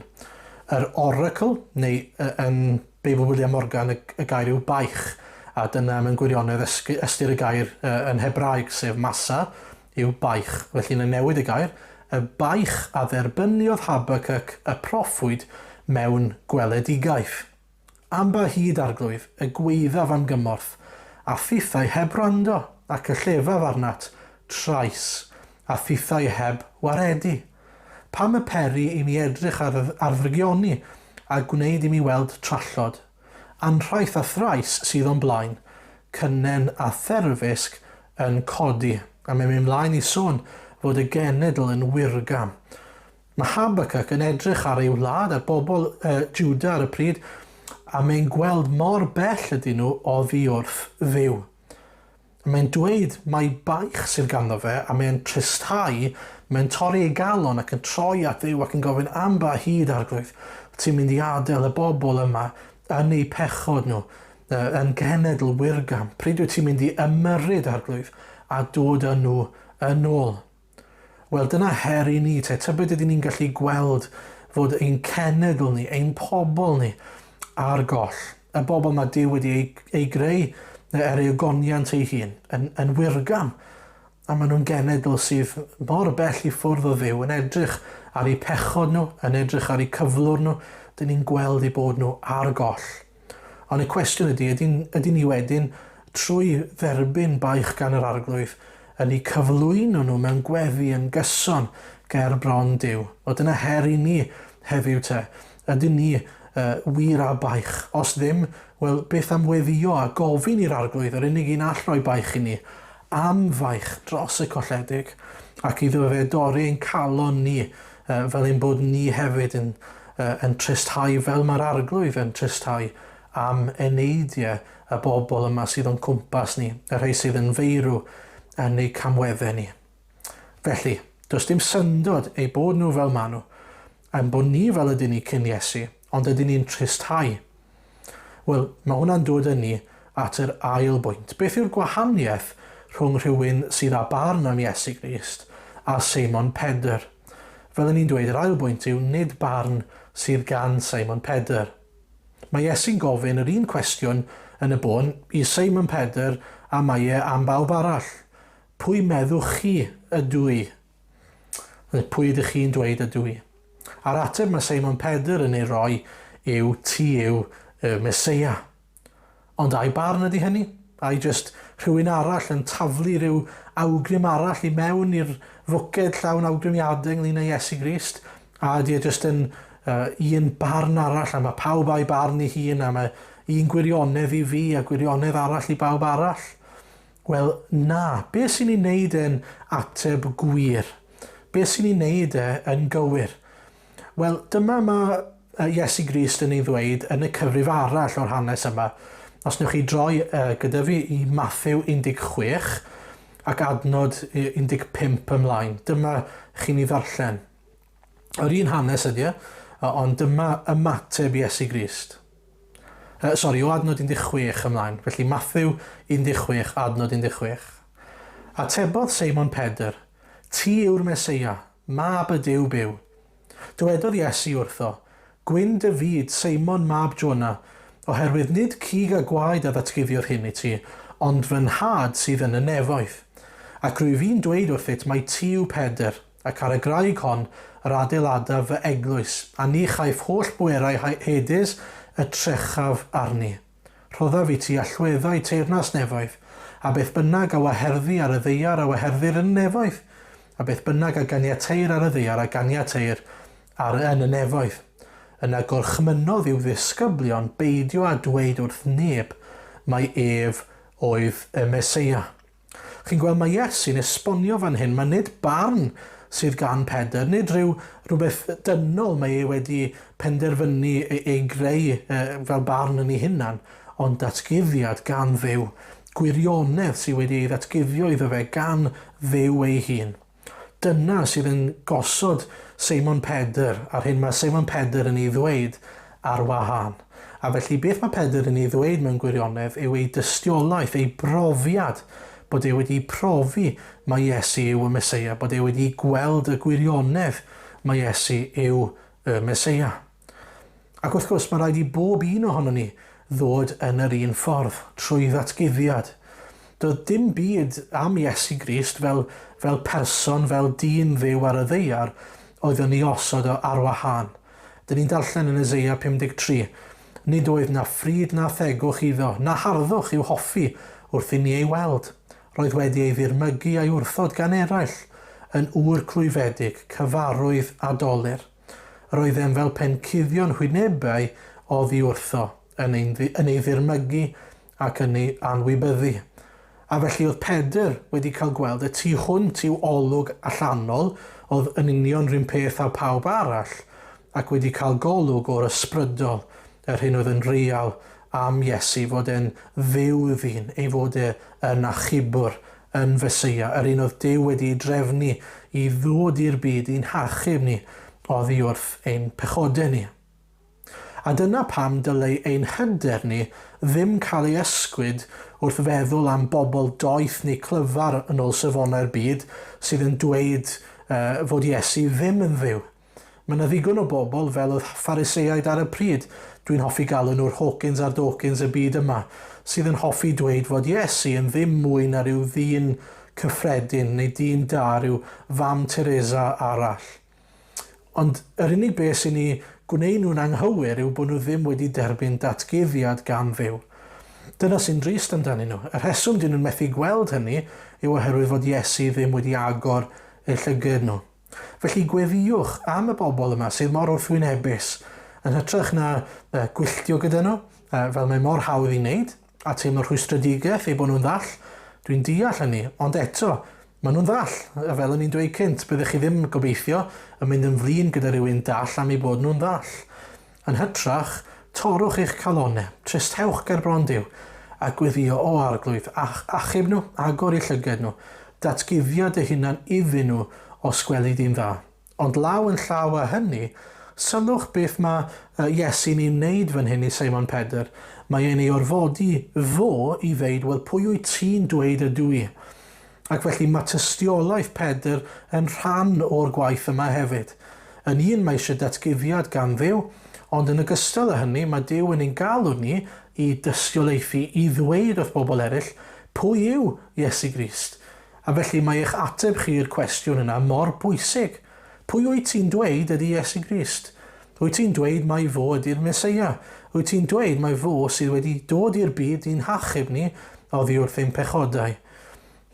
Yr oracle, neu uh, yn Beibl William Morgan y, y gair yw baich, a dyna mewn gwirionedd ystyr y gair uh, yn Hebraeg, sef masa, yw baich. Felly yn newid y gair, y baich a dderbyniodd Habacuc y proffwyd mewn gweledigaeth. Am ba hyd, Arglwydd, y gwaeddaf am gymorth, a thithau heb wrando, ac y llefaf arnat, trais, a thithau heb waredu? Pam y peri i mi edrych ar, ar ddrygioni, a gwneud i mi weld trallod? Anrhaith a thrais sydd o'm blaen, cynnen a therfysg yn codi. A mae'n mynd mlaen i sôn fod y genedl yn wirgam. Mae Habacuc yn edrych ar ei wlad, ar bobl uh, Juda ar y pryd, a mae'n gweld mor bell ydyn nhw oddi wrth Dduw. Mae'n dweud mai baich sydd ganddo fe a mae'n tristhau, mae'n torri ei galon ac yn troi at Dduw ac yn gofyn am ba hyd, Arglwydd, ti'n mynd i adael y bobl yma yn eu pechod nhw, yn genedl wirgam. Pryd wyt ti'n mynd i ymyrryd, Arglwydd, a dod â nhw yn ôl? Wel, dyna her i ni, te. Tybed ydyn ni'n gallu gweld fod ein cenedl ni, ein pobl ni, ar goll. Y bobl mae Duw wedi ei, ei greu er ei ogoniant ei hun, yn, yn wirgam. A maen nhw'n genedl sydd mor bell i ffwrdd o Dduw, yn edrych ar eu pechod nhw, yn edrych ar eu cyflwr nhw, dyn ni'n gweld eu bod nhw ar goll. Ond y cwestiwn ydy, ydyn, ydyn ni wedyn, trwy dderbyn baich gan yr Arglwydd, yn eu cyflwyno nhw mewn gweddi yn gyson ger bron Duw? O, dyna her i ni heddiw te. Ydyn ni uh, wir â baich? Os ddim, wel, beth am weddïo a gofyn i'r Arglwydd, yr unig un all roi baich i ni, am faich dros y colledig, ac iddo fe dorri ein calon ni, uh, fel ein bod ni hefyd yn yn tristhau fel mae'r Arglwydd yn tristhau am eneidiau y bobl yma sydd o'n cwmpas ni, y rhai sydd yn feirw yn eu camweddau ni. Felly, Does dim syndod eu bod nhw fel maen nhw, a'n bod ni fel ydyn ni cyn Iesu, ond ydyn ni'n tristhau? Wel, mae hwnna'n dod â ni at yr ail bwynt. Beth yw'r gwahaniaeth rhwng rhywun sydd â barn am Iesu Grist a Seimon Pedr? Fel ŷn ni'n dweud, yr ail bwynt yw nid barn sydd gan Simon Pedr. Mae Iesu'n gofyn yr un cwestiwn yn y bôn i Simon Pedr a mae e am bawb arall. Pwy meddwch chi ydw i? Neu pwy ydych chi'n dweud ydw i? A'r ateb mae Seimon Pedr yn ei roi yw ti yw y Meseia. Ond ai barn ydy hynny? Ai jyst rhywun arall yn taflu rhyw awgrym arall i mewn i'r fwced llawn awgrymiadau ynglyn â Iesu Grist? A ydy e jyst yn uh, un barn arall a mae pawb a'i barn ei hun a mae un gwirionedd i fi a gwirionedd arall i bawb arall? Wel, na. Be sy'n ei wneud e'n ateb gwir? Be sy'n ei wneud e yn gywir? Wel, dyma mae Iesu Grist yn ei ddweud yn y cyfrif arall o'r hanes yma. Os newch chi droi gyda fi i Mathew 16 ac adnod 15 ymlaen, dyma chi'n ei ddarllen. Yr un hanes ydy e, ond dyma ymateb Iesu Grist. Uh, sori, o adnod 16 ymlaen. Felly Mathew 16, adnod 16. Atebodd Seimon Pedr, Ti yw'r Meseia, mab y Duw byw. Dywedodd Iesu wrtho, Gwyn dy fyd, Seimon mab Jona, oherwydd nid cig a gwaed a ddatguddiodd hyn i ti, ond fy Nhad sydd yn y nefoedd. Ac rwyf fi'n dweud wrthyt mai ti yw Pedr, ac ar y graig hon yr adeiladaf fy eglwys, a ni chaiff holl bwerau Hades y trechaf arni. Rhoddaf i ti allweddau teyrnas nefoedd, a beth bynnag a waherddi ar y ddaear a waherddir yn y nefoedd, a beth bynnag a ganiateir ar y ddaear a ganiateir ar yn y nefoedd. Yna gorchmynnodd i'w ddisgyblion beidio â dweud wrth neb mai ef oedd y Meseia. Chi'n gweld, mae Iesu'n esbonio fan hyn, mae nid barn sydd gan Pedr, nid rhyw rhywbeth dynol mae e wedi penderfynu ei, ei greu e, fel barn yn ei hunan, ond datguddiad gan Dduw, gwirionedd sydd wedi ei ddatguddio iddo fe gan Dduw ei hun. Dyna sydd yn gosod Seimon Pedr a'r hyn mae Seimon Pedr yn ei ddweud ar wahân. A felly beth mae Pedr yn ei ddweud mewn gwirionedd yw ei dystiolaeth, ei brofiad, bod e wedi profi mai Iesu yw y Meseia, bod e wedi gweld y gwirionedd mai Iesu yw y Meseia. Ac wrth gwrs, mae rhaid i bob un ohonon ni ddod yn yr un ffordd, trwy ddatguddiad. Doedd dim byd am Iesu Grist fel, fel person, fel dyn fyw ar y ddaear, oedd yn ei osod o ar wahân. Dyn ni'n darllen yn Eseia 53, Nid oedd na phryd na thegwch iddo, na harddwch i'w hoffi wrth i ni ei weld. Roedd wedi ei ddirmygu a'i wrthod gan eraill, yn ŵr clwyfedig, cyfarwydd a dolur. Roeddem fel pe'n cuddio'n hwynebau oddi wrtho, yn ein, yn ei ddirmygu ac yn ei anwybyddu. A felly oedd Pedr wedi cael gweld y tu hwnt i'w olwg allanol, oedd yn union rhywun peth â phawb arall, ac wedi cael golwg o'r ysbrydol, yr hyn oedd yn real am Iesu, fod e'n Dduw ddyn, ei fod e yn achubwr, yn Feseia, yr un oedd Duw wedi'i drefnu i ddod i'r byd i'n hachub ni oddi wrth ein pechodau ni. A dyna pam dylai ein hyder ni ddim cael ei ysgwyd wrth feddwl am bobl doeth neu clyfar yn ôl safonau'r byd sydd yn dweud uh, fod Iesu ddim yn Dduw. Mae 'na ddigon o bobl fel oedd Phariseaid ar y pryd, dwi'n hoffi galw nhw'r Hawkins a'r Dawkins y byd yma, sydd yn hoffi dweud fod Iesu yn ddim mwy na rhyw ddyn cyffredin neu dyn da, rhyw Fam Teresa arall. Ond yr unig beth sy'n eu gwneud nhw'n anghywir yw bod nhw ddim wedi derbyn datguddiad gan Dduw. Dyna sy'n drist amdanyn nhw. Y rheswm dyn nhw'n methu gweld hynny yw oherwydd fod Iesu ddim wedi agor eu llyged nhw. Felly gweddïwch am y bobl yma sydd mor wrthwynebus, yn hytrach na gwylltio gyda nhw, fel mae mor hawdd i wneud, a teimlo rhwystredigaeth eu bod nhw'n ddall. Dwi'n deall hynny, ond eto, maen nhw'n ddall. A fel o'n i'n dweud cynt, byddech chi ddim, gobeithio, yn mynd yn flin gyda rhywun dall am eu bod nhw'n ddall. Yn hytrach, torrwch eich calonnau, tristhewch ger bron Duw, a gweddïo, O Arglwydd, achub nhw, agor eu llyged nhw, datguddia dy hunan iddyn nhw os gweli di'n dda. Ond law yn llaw â hynny, sylwch beth mae Iesu'n ei wneud fan hyn i Seimon Pedr. Mae e'n ei orfodi fo i ddeud, wel, pwy wyt ti'n dweud ydw i? Ac felly mae tystiolaeth Pedr yn rhan o'r gwaith yma hefyd. Yn un, mae eisiau datguddiad gan Dduw, ond yn ogystal â hynny, mae Duw yn ein galw ni i dystiolaethu, i ddweud wrth bobl eraill pwy yw Iesu Grist. A felly mae eich ateb chi i'r cwestiwn yna mor bwysig. Pwy wyt ti'n dweud ydy Iesu Grist? Wyt ti'n dweud mai fo ydy'r Meseia? Wyt ti'n dweud mai fo sydd wedi dod i'r byd i'n hachub ni oddi wrth ein pechodau?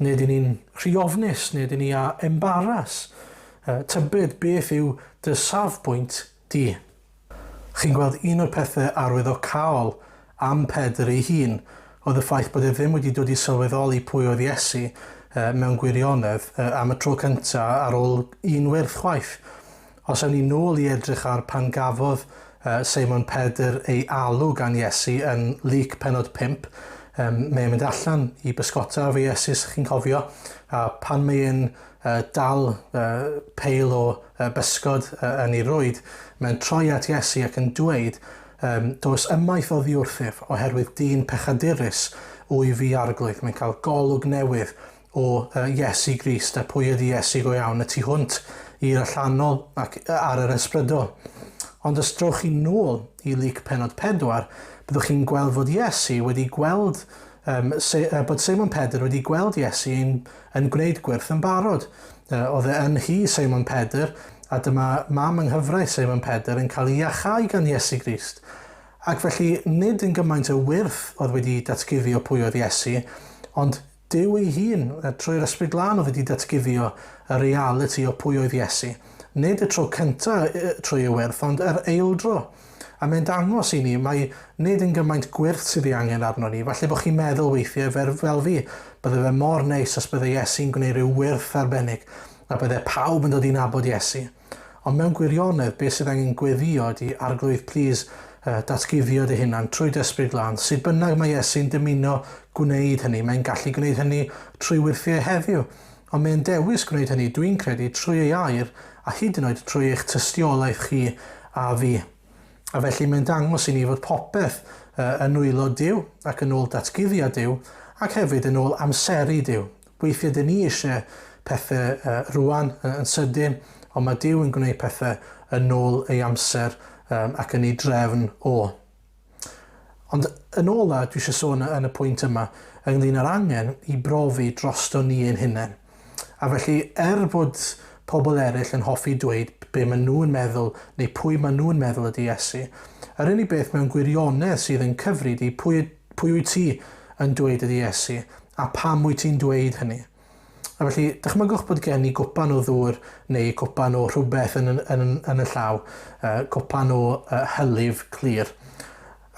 Neu ydyn ni'n rhy ofnus, neu ydyn ni â embaras? Tybed beth yw dy safbwynt di? Chi'n gweld, un o'r pethau arwyddocaol am Pedr ei hun oedd y ffaith bod e ddim wedi dod i sylweddoli pwy oedd Iesu mewn gwirionedd am y tro cyntaf ar ôl un wyrth chwaith. Os awn ni nôl i edrych ar pan gafodd Seimon Pedr ei alw gan Iesu yn Luc pennod 5, mae e'n mynd allan i bysgota efo Iesu, os chi'n cofio, a pan mae e'n dal peil o bysgod yn ei rwyd, mae'n troi at Iesu ac yn dweud, Dos ymaith oddi wrthyf, oherwydd dyn pechadurus wyf fi, Arglwydd. Mae'n cael golwg newydd o Iesu Grist a pwy ydy Iesu go iawn y tu hwnt i'r allanol ac ar yr ysbrydol. Ond os drowch chi nôl i Luc pennod 4, byddwch chi'n gweld fod Iesu wedi gweld, um, se, bod Seimon Pedr wedi gweld Iesu yn, yn gwneud gwyrth yn barod. Oedd e yn nhŷ Seimon Pedr, a dyma mam yng nghyfraith Seimon Pedr yn cael ei iachau gan Iesu Grist. Ac felly, nid yn gymaint y wyrth oedd wedi datguddio pwy oedd Iesu, ond Duw ei hun, trwy'r Ysbryd Glân oedd wedi datguddio y realiti o pwy oedd Iesu. Nid y tro cynta trwy y wyrth, ond yr eildro. A mae'n dangos i ni mai nid yn gymaint gwyrth sydd ei angen arno ni. Falle bod chi'n meddwl weithiau, fel, fel fi, bydde fe mor neis os bydde Iesu'n gwneud rhyw wyrth arbennig, a bydde pawb yn dod i nabod Iesu. Ond mewn gwirionedd, beth sydd angen gweddïo ydy, Arglwydd, plîs, datguddio dy hunan trwy dy Ysbryd Glân. Sut bynnag mae Iesu'n dymuno gwneud hynny, mae'n gallu gwneud hynny trwy wyrthiau heddiw. Ond mae'n dewis gwneud hynny, dwi'n credu, trwy ei air a hyd yn oed trwy eich tystiolaeth chi a fi. A felly mae'n dangos i ni fod popeth yn nwylo Duw ac yn ôl datguddiad Duw ac hefyd yn ôl amseru Duw. Weithiau dyn ni eisiau pethau rwan yn sydyn, ond mae Duw yn gwneud pethau yn ôl ei amser ac yn ei drefn o. Ond yn ola, dwi eisiau sôn yn y pwynt yma ynglyn â'r angen i brofi drosto ni ein hunain. A felly, er bod pobl eraill yn hoffi dweud be maen nhw'n meddwl neu pwy maen nhw'n meddwl ydy Iesu, yr unig beth mewn gwirionedd sydd yn cyfri ydy pwy, pwy wyt ti yn dweud ydy Iesu a pam wyt ti'n dweud hynny. A felly, dychmygwch bod gen i gwpan o ddŵr neu cwpan o rhywbeth yn, yn, yn, yn y llaw, uh, cwpan o uh, hylif clir.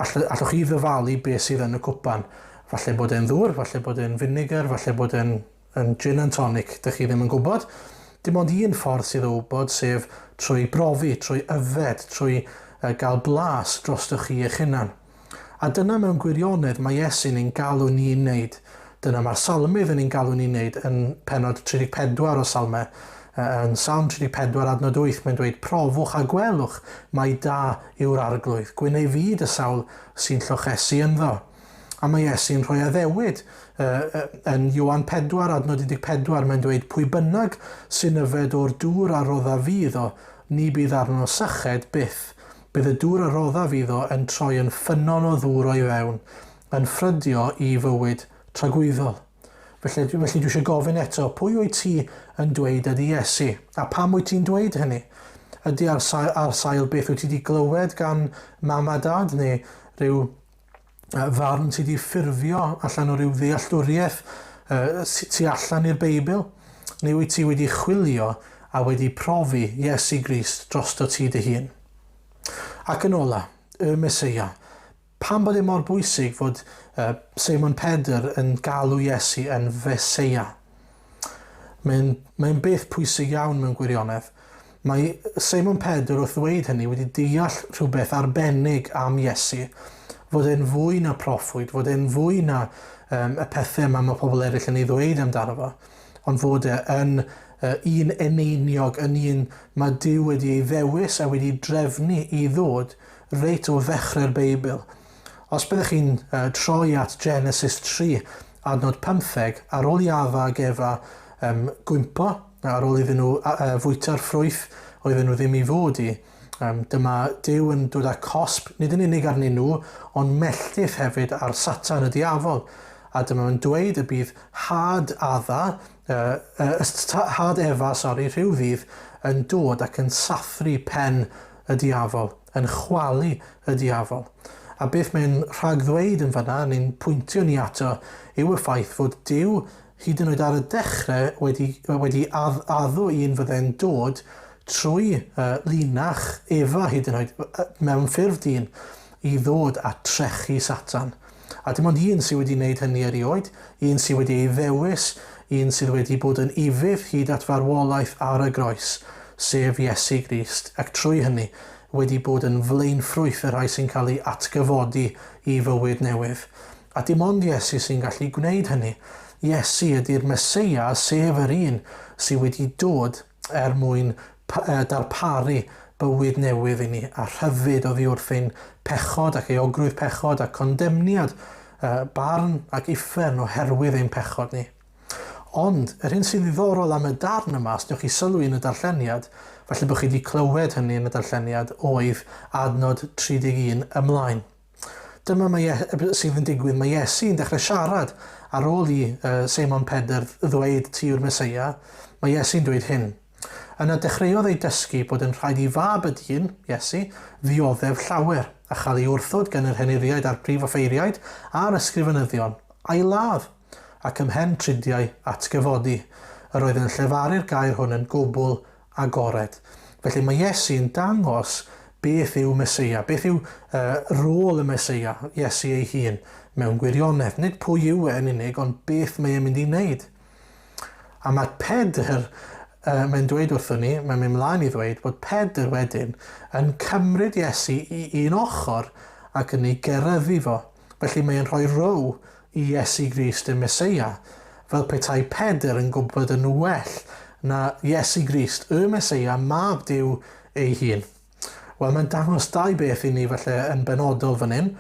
All, allwch chi ddyfalu beth sydd yn y cwpan. Falle bod e'n ddŵr, falle bod e'n finegr, falle bod e'n yn gin and tonic, dych chi ddim yn gwybod. Dim ond un ffordd sydd o wybod, sef trwy brofi, trwy yfed, trwy uh, gael blas drostoch chi eich hunan. A dyna mewn gwirionedd mae Iesu'n ein galw ni i wneud. Dyna mae'r Salmydd yn ein galw ni i wneud yn pennod 34 o Salmau. Yn Salm 34 adnod 8 mae'n dweud, Profwch a gwelwch mai da yw'r Arglwydd, gwyn ei fyd y sawl sy'n llochesu ynddo. A mae Iesu'n rhoi addewid yn Ioan 4 adnod 14 mae'n dweud, Pwy bynnag sy'n yfed o'r dŵr a roddaf fi iddo, ni bydd arno syched byth. Bydd y dŵr a roddaf iddo yn troi yn ffynnon o ddŵr o'i fewn, yn ffrydio i fywyd tragwyddol. Felly, felly dwi eisiau gofyn eto, pwy wyt ti yn dweud ydy Iesu? A pam wyt ti'n dweud hynny? Ydy ar sail, ar sail beth wyt ti wedi glywed gan mam a dad neu rhyw farn ti wedi ffurfio allan o ryw ddealltwriaeth tu allan i'r Beibl? Neu wyt ti wedi chwilio a wedi profi Iesu Grist drosto ti dy hun? Ac yn ola, y Meseia. Pam bod e mor bwysig fod uh, Seimon Pedr yn galw Iesu yn Feseia? Mae'n mae beth pwysig iawn mewn gwirionedd. Mae Seimon Pedr wrth ddweud hynny wedi deall rhywbeth arbennig am Iesu, fod e'n fwy na proffwyd, fod e'n fwy na um, y pethau yma mae pobl eraill yn ei ddweud amdano fo, ond fod e yn Un eneiniog, yn un mae Duw wedi ei ddewis a wedi drefnu i ddod reit o ddechrau'r Beibl. Os byddech chi'n troi at Genesis 3, adnod 15, ar ôl i Adda ag Efa um, gwympo, ar ôl iddyn nhw uh, fwyta'r ffrwyth oedden nhw ddim i fod i, um, dyma Duw yn dod â cosb, nid yn unig arnyn nhw, ond melltith hefyd ar Satan y diafol. A dyma mae'n dweud y bydd had Adda, uh, uh, had Efa, sori, rhyw ddydd, yn dod ac yn sathru pen y diafol, yn chwalu y diafol. A beth mae'n rhagddweud yn fanna, neu'n pwyntio ni ato, yw y ffaith fod Duw hyd yn oed ar y dechrau wedi, wedi add, addo un fydde'n dod trwy uh, linach Efa hyd yn oed, mewn ffurf dyn, i ddod a trechu Satan. A dim ond un sydd wedi wneud hynny erioed, un sydd wedi ei ddewis, un sydd wedi bod yn ufudd hyd at farwolaeth ar y groes, sef Iesu Grist, ac trwy hynny wedi bod yn flaenffrwyth y rhai sy'n cael ei atgyfodi i fywyd newydd. A dim ond Iesu sy'n gallu gwneud hynny. Iesu ydy'r Meseia, sef yr un sydd wedi dod er mwyn darparu bywyd newydd i ni a rhyddid oddi wrth ein pechod ac euogrwydd pechod a condemniad, barn ac uffern oherwydd ein pechod ni. Ond, yr hyn sy'n ddiddorol am y darn yma, os newch chi sylwi yn y darlleniad, falle bod chi wedi clywed hynny yn y darlleniad, oedd adnod 31 ymlaen. Dyma mae sydd yn digwydd, mae Iesu yn dechrau siarad ar ôl i uh, Seimon Pedr ddweud ti yw'r Meseia, mae Iesu'n dweud hyn. Yna dechreuodd ei dysgu bod yn rhaid i fab y dyn, Iesu, ddioddef llawer, a chael ei wrthod gan yr henuriaid a'r prif offeiriaid a'r ysgrifenyddion, a'i ladd, ac ymhen tridiau atgyfodi. Yr oedd yn llefaru'r gair hwn yn gwbl agored. Felly mae Iesu yn dangos beth yw Meseia, beth yw uh, rôl y Meseia, Iesu ei hun, mewn gwirionedd. Nid pwy yw e yn unig, ond beth mae e'n mynd i wneud. A mae Pedr, uh, mae'n dweud wrthon ni, mae'n mynd mlaen i ddweud bod Pedr wedyn yn cymryd Iesu i un ochr ac yn ei geryddu fo. Felly mae'n rhoi row i Iesu Grist y Meseia, fel petai Pedr yn gwybod yn well na Iesu Grist, y Meseia, Mab Duw ei hun. Wel, mae'n dangos dau beth i ni falle yn benodol fan hyn.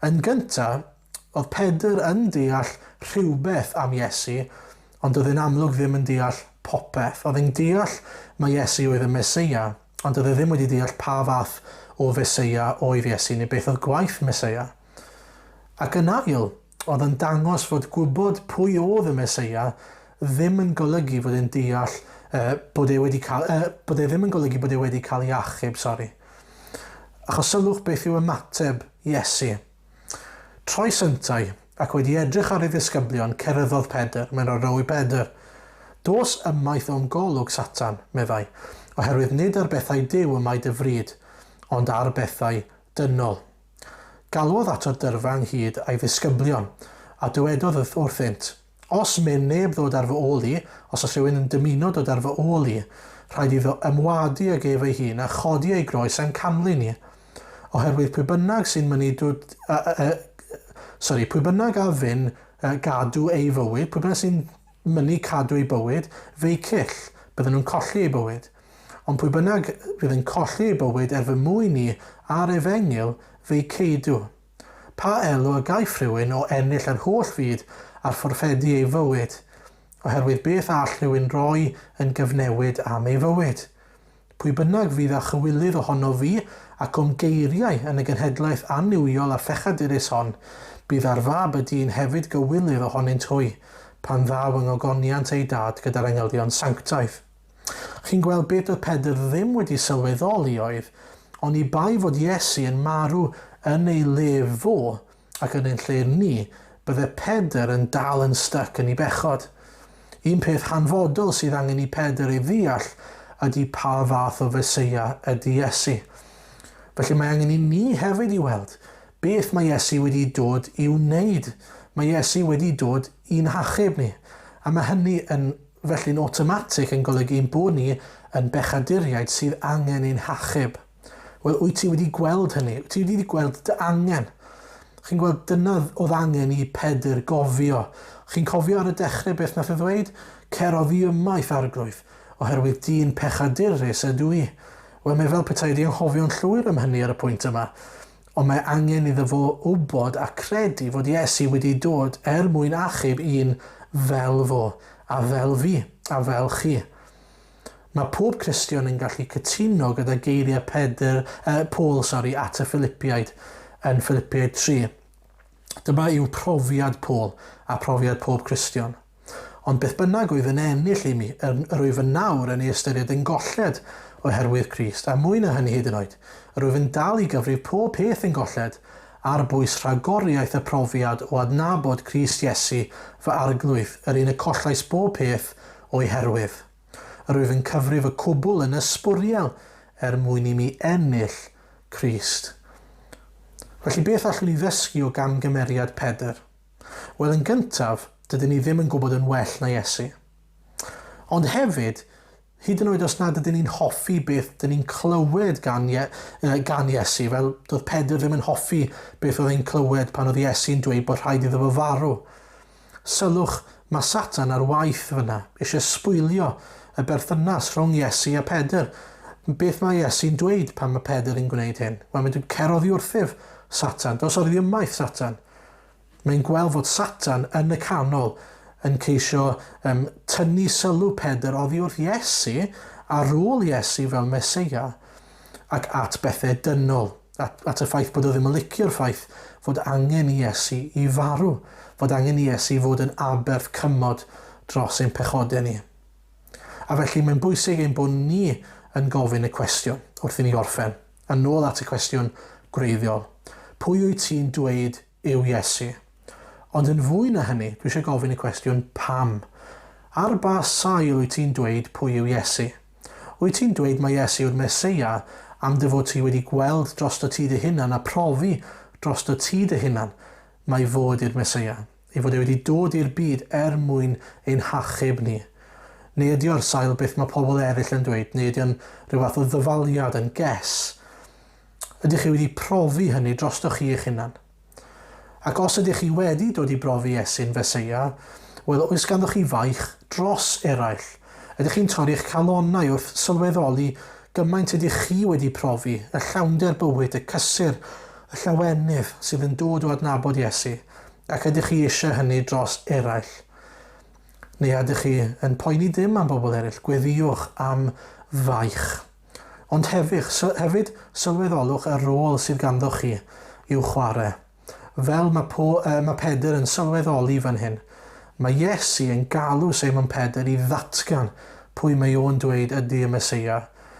Yn gyntaf, oedd Pedr yn deall rhywbeth am Iesu, ond oedd e'n amlwg ddim yn deall popeth. Oedd e'n deall mai Iesu oedd y Meseia, ond oedd e ddim wedi deall pa fath o Feseia oedd Iesu, neu beth oedd gwaith Meseia. Ac yn ail, oedd yn dangos fod gwybod pwy oedd y Meseia ddim yn golygu fod e'n deall uh, bod e wedi cael, uh, bod e ddim yn golygu bod e wedi cael ei achub, sori. Achos sylwch beth yw ymateb Iesu. Troes yntau, ac wedi edrych ar ei ddisgyblion, ceryddodd Pedr, mae'n rhoi row i Pedr. Dos ymaith o'm golwg, Satan, meddai, oherwydd nid ar bethau Duw y mae dy fryd, ond ar bethau dynol. Galwodd ato'r dyrfa ynghyd a'i ddisgyblion, a dywedodd wrthynt, Os myn neb ddod ar fy ôl i, os oes rhywun yn dymuno dod ar fy ôl i, rhaid iddo ymwadu ag ef ei hun a chodi ei groes a'n canlyn i. Oherwydd pwy bynnag sy'n mynnu dod, uh, uh, sorry, pwy bynnag a fyn uh, gadw ei fywyd, pwy bynnag sy'n mynnu cadw ei bywyd, fe'i cyll, bydden nhw'n colli ei bywyd. Ond pwy bynnag fydd yn colli ei bywyd er fy mwyn i a'r efengyl, fe'i ceidw. Pa elw a gaiff rhywun o ennill yr holl fyd a fforffedu ei fywyd? Oherwydd beth all rhywun roi yn gyfnewid am ei fywyd? Pwy bynnag fydd â chywilydd ohonof fi ac o'm geiriau yn y genhedlaeth annuwiol a phechadurus hon, bydd ar Fab y dyn hefyd gywilydd ohonynt hwy, pan ddaw yng ngogoniant ei Dad gyda'r angylion sanctaidd. Chi'n gweld beth oedd Pedr ddim wedi sylweddoli oedd, oni bai fod Iesu yn marw yn ei le fo ac yn ein lle ni, bydde Pedr yn dal yn styc yn ei bechod. Un peth hanfodol sydd angen i Pedr ei ddeall ydy pa fath o Feseia ydy Iesu. Felly mae angen i ni hefyd i weld beth mae Iesu wedi dod i'w wneud. Mae Iesu wedi dod i'n hachub ni. A mae hynny yn felly'n awtomatig yn golygu ein bod ni yn bechaduriaid sydd angen ein hachub. Wel, wyt ti wedi gweld hynny? Wyt ti wedi gweld dy angen? Chi'n gweld, dyna oedd angen i Pedr gofio. Chi'n cofio ar y dechrau beth nath e ddweud? Cer oddi ymaith, Arglwydd. oherwydd dyn pechadurus ydw i. Wel, mae fel petai wedi anghofio'n llwyr am hynny ar y pwynt yma. Ond mae angen iddo fo wybod a credu fod Iesu wedi dod er mwyn achub un fel fo, a fel fi, a fel chi. Mae pob Cristion yn gallu cytuno gyda geiriau Pedr, eh, Paul sorry, at y Philipiaid yn Philipiaid 3. Dyma yw profiad Paul a profiad pob Cristion. Ond beth bynnag oedd yn ennill i mi, yr, yr wyf yn nawr yn ei ystyried yn golled oherwydd Crist, a mwy na hynny hyd yn oed, yr wyf yn dal i gyfrif pob peth yn golled, ar bwys rhagoriaeth y profiad o adnabod Crist Iesu fy Arglwydd, yr un y collais bob peth o'i herwydd. Yr wyf yn cyfrif y cwbl yn ysbwriel er mwyn i mi ennill Crist. Felly beth allwn ni ddysgu o gamgymeriad Pedr? Wel, yn gyntaf, dydyn ni ddim yn gwybod yn well na Iesu. Ond hefyd, hyd yn oed os nad ydyn ni'n hoffi beth dyn ni'n clywed gan, Ie, gan Iesu, fel doedd Pedr ddim yn hoffi beth oedd e'n clywed pan oedd Iesu'n dweud bod rhaid iddo fo farw. Sylwch, mae Satan ar waith fyna, eisiau sbwylio y berthynas rhwng Iesu a Pedr. Beth mae Iesu'n dweud pan mae Pedr yn gwneud hyn? Wel, mae'n dweud, cer oddi wrthyf, Satan, dos oddi ymaith, Satan. Mae'n gweld fod Satan yn y canol yn ceisio um, tynnu sylw Pedr oddi wrth Iesu ar ôl Iesu fel Meseia ac at bethau dynol, at, at y ffaith bod o ddim yn licio'r ffaith fod angen i Iesu i farw, fod angen i Iesu fod yn aberth cymod dros ein pechodau ni. A felly mae'n bwysig ein bod ni yn gofyn y cwestiwn wrth i ni orffen. A nôl at y cwestiwn gwreiddiol. Pwy wyt ti'n dweud yw Iesu? Ond yn fwy na hynny, dwi eisiau gofyn y cwestiwn pam? Ar ba sail wyt ti'n dweud pwy yw Iesu? Wyt ti'n dweud mai Iesu yw'r Meseia am dy fod ti wedi gweld drosto ti dy hunan a profi drosto ti dy hunan mai fo ydy'r Meseia? Ei fod e wedi dod i'r byd er mwyn ein hachub ni? Neu ydy o ar sail beth mae pobl eraill yn dweud, neu ydy o'n rhyw fath o ddyfaliad, yn guess? Ydych chi wedi profi hynny drostoch chi eich hunan? Ac os ydych chi wedi dod i brofi Iesu'n Feseia, wel, oes ganddoch chi faich dros eraill? Ydych chi'n torri'ch calonnau wrth sylweddoli gymaint ydych chi wedi profi, y llawnder bywyd, y cysur, y llawenydd sydd yn dod o adnabod Iesu, ac ydych chi eisiau hynny dros eraill? Neu a ydych chi yn poeni dim am bobl eraill? Gweddïwch am faich. Ond hefyd, hefyd sylweddolwch y rôl sydd ganddoch chi i'w chwarae. Fel mae, po, uh, mae Pedr yn sylweddoli fan hyn, mae Iesu yn galw Seimon Pedr i ddatgan pwy mae o'n dweud ydy y Meseia,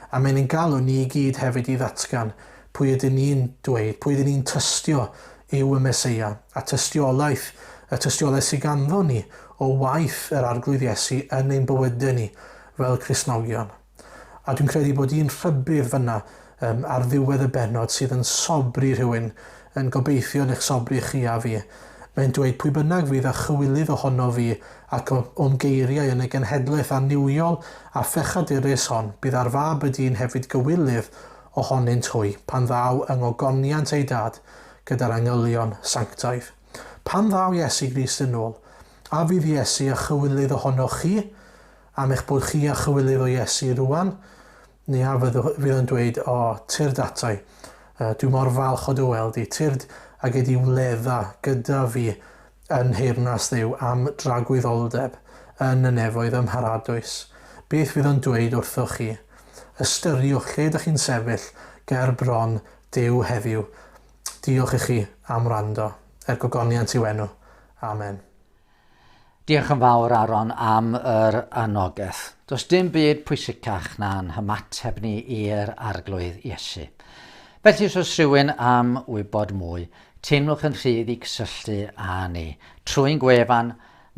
a mae'n ein galw ni i gyd hefyd i ddatgan pwy ydyn ni'n dweud, pwy ydyn ni'n tystio yw y Meseia, a tystiolaeth, y tystiolaeth sydd ganddo ni o waith yr Arglwydd Iesu yn ein bywydau ni fel Cristnogion. A dwi'n credu bod un rhybudd fyna um, ar ddiwedd y bennod sydd yn sobri rhywun, yn gobeithio yn eich sobri chi a fi. Mae'n dweud pwy bynnag fydd â chywilydd ohono fi ac o'm geiriau yn y genhedlaeth annuwiol a phechadurus hon, bydd ar fab y dyn hefyd gywilydd ohonynt hwy, pan ddaw yng ngogoniant ei dad gyda'r angylion sanctaidd. Pan ddaw Iesu Grist yn ôl, a fydd Iesu a chywilydd ohonoch chi, am eich bod chi a chywilydd o Iesu rwan? Neu a fyddwch, fydd o'n dweud, o, tyrd atai, uh, dwi mor falch o dy weld di, tyrd ag edi wledda gyda fi yn nheyrnas Dduw am dragwyddoldeb yn y nefoedd ym mharadwys. Beth fydd o'n dweud wrthoch chi? Ystyriwch lle ydych chi'n sefyll ger bron Duw heddiw. Diolch i chi am wrando. Er gogoniant i'w enw. Amen. Diolch yn fawr, Aaron, am yr anogaeth. Does dim byd pwysicach na'n hymateb ni i'r Arglwydd Iesu. Felly os oes rhywun am wybod mwy, teimlwch yn rhydd i gysylltu â ni trwy'n gwefan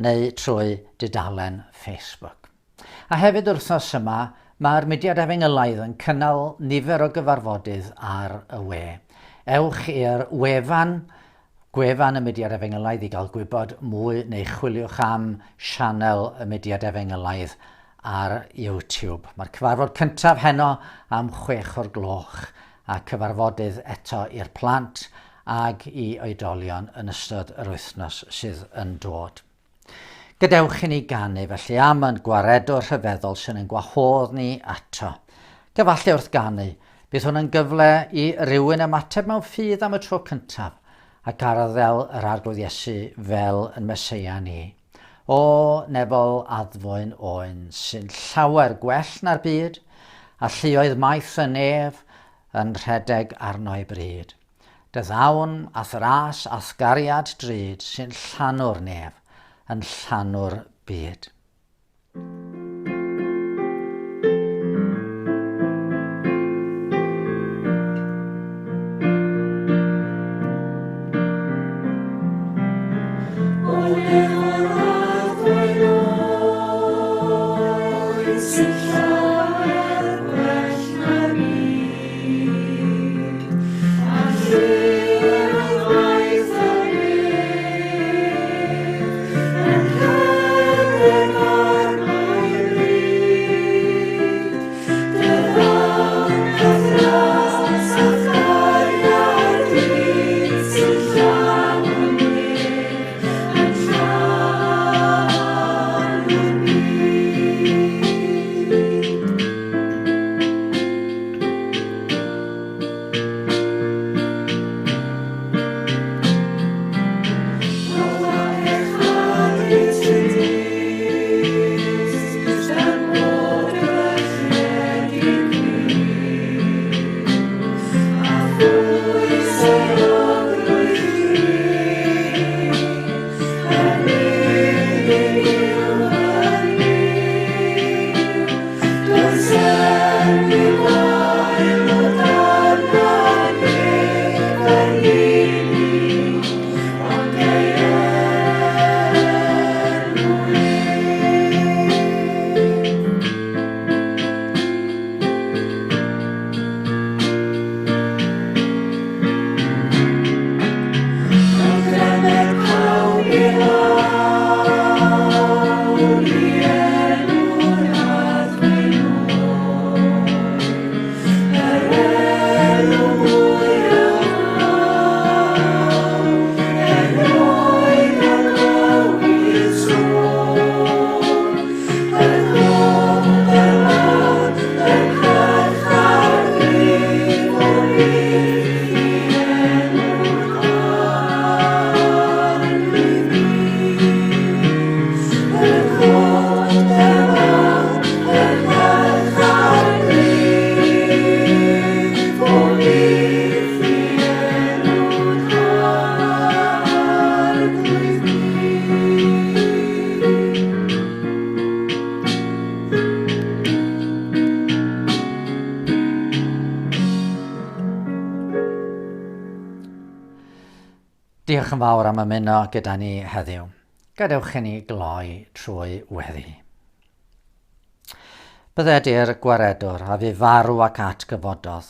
neu trwy dudalen Facebook. A hefyd yr wythnos yma, mae'r Mudiad Efengylaidd yn cynnal nifer o gyfarfodydd ar y we. Ewch i'r wefan, gwefan y Mudiad Efengylaidd i gael gwybod mwy neu chwiliwch am sianel y Mudiad Efengylaidd ar YouTube. Mae'r cyfarfod cyntaf heno am 6 o'r gloch a cyfarfodydd eto i'r plant ag i oedolion yn ystod yr wythnos sydd yn dod. Gadewch i ni ganu felly am yn gwaredwr rhyfeddol sy'n ein gwahodd ni ato. Gyfalle wrth ganu, bydd hwn yn gyfle i rywun ymateb mewn ffydd am y tro cyntaf ac arddel yr Arglwydd Iesu fel yn Meseia ni. O nefol addfwyn oen sy'n llawer gwell na'r byd, a lluoedd maith y nef yn rhedeg arno'i bryd. Dy ddawn a'th ras a'th gariad drud sy'n llanw'r nef, yn llanw'r byd. Diolch yn fawr am ymuno gyda ni heddiw. Gadewch i ni gloi trwy weddi. Bydded i'r gwaredwr a fu farw ac atgyfododd,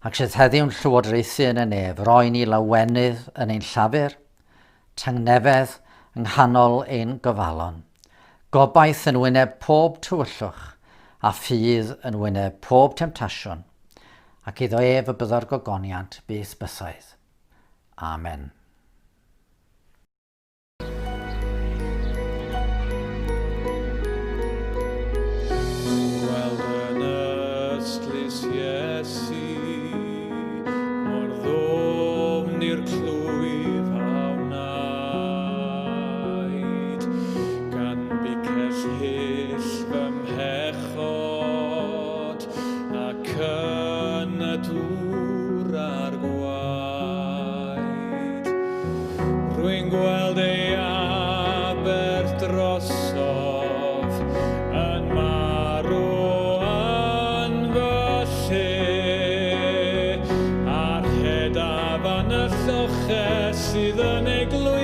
ac sydd heddiw'n llywodraethu yn y nef, roi ni lawenydd yn ein llafur, tangnefedd yng nghanol ein gofalon, gobaith yn wyneb pob tywyllwch, a ffydd yn wyneb pob temtasiwn, ac iddo ef y byddo'r gogoniant byth bythoedd. Amen. Gweld yn ystlys Iesu, mor ddwfn i'r clwyf a wnaed, gan bicell hyll fy mhechod, ac yn y dŵr a'r gwaed. Rwy'n gweld ei aberth drosof yn marw yn fy lle, a'r rhedaf yn y lloches sydd yn ei glwyf.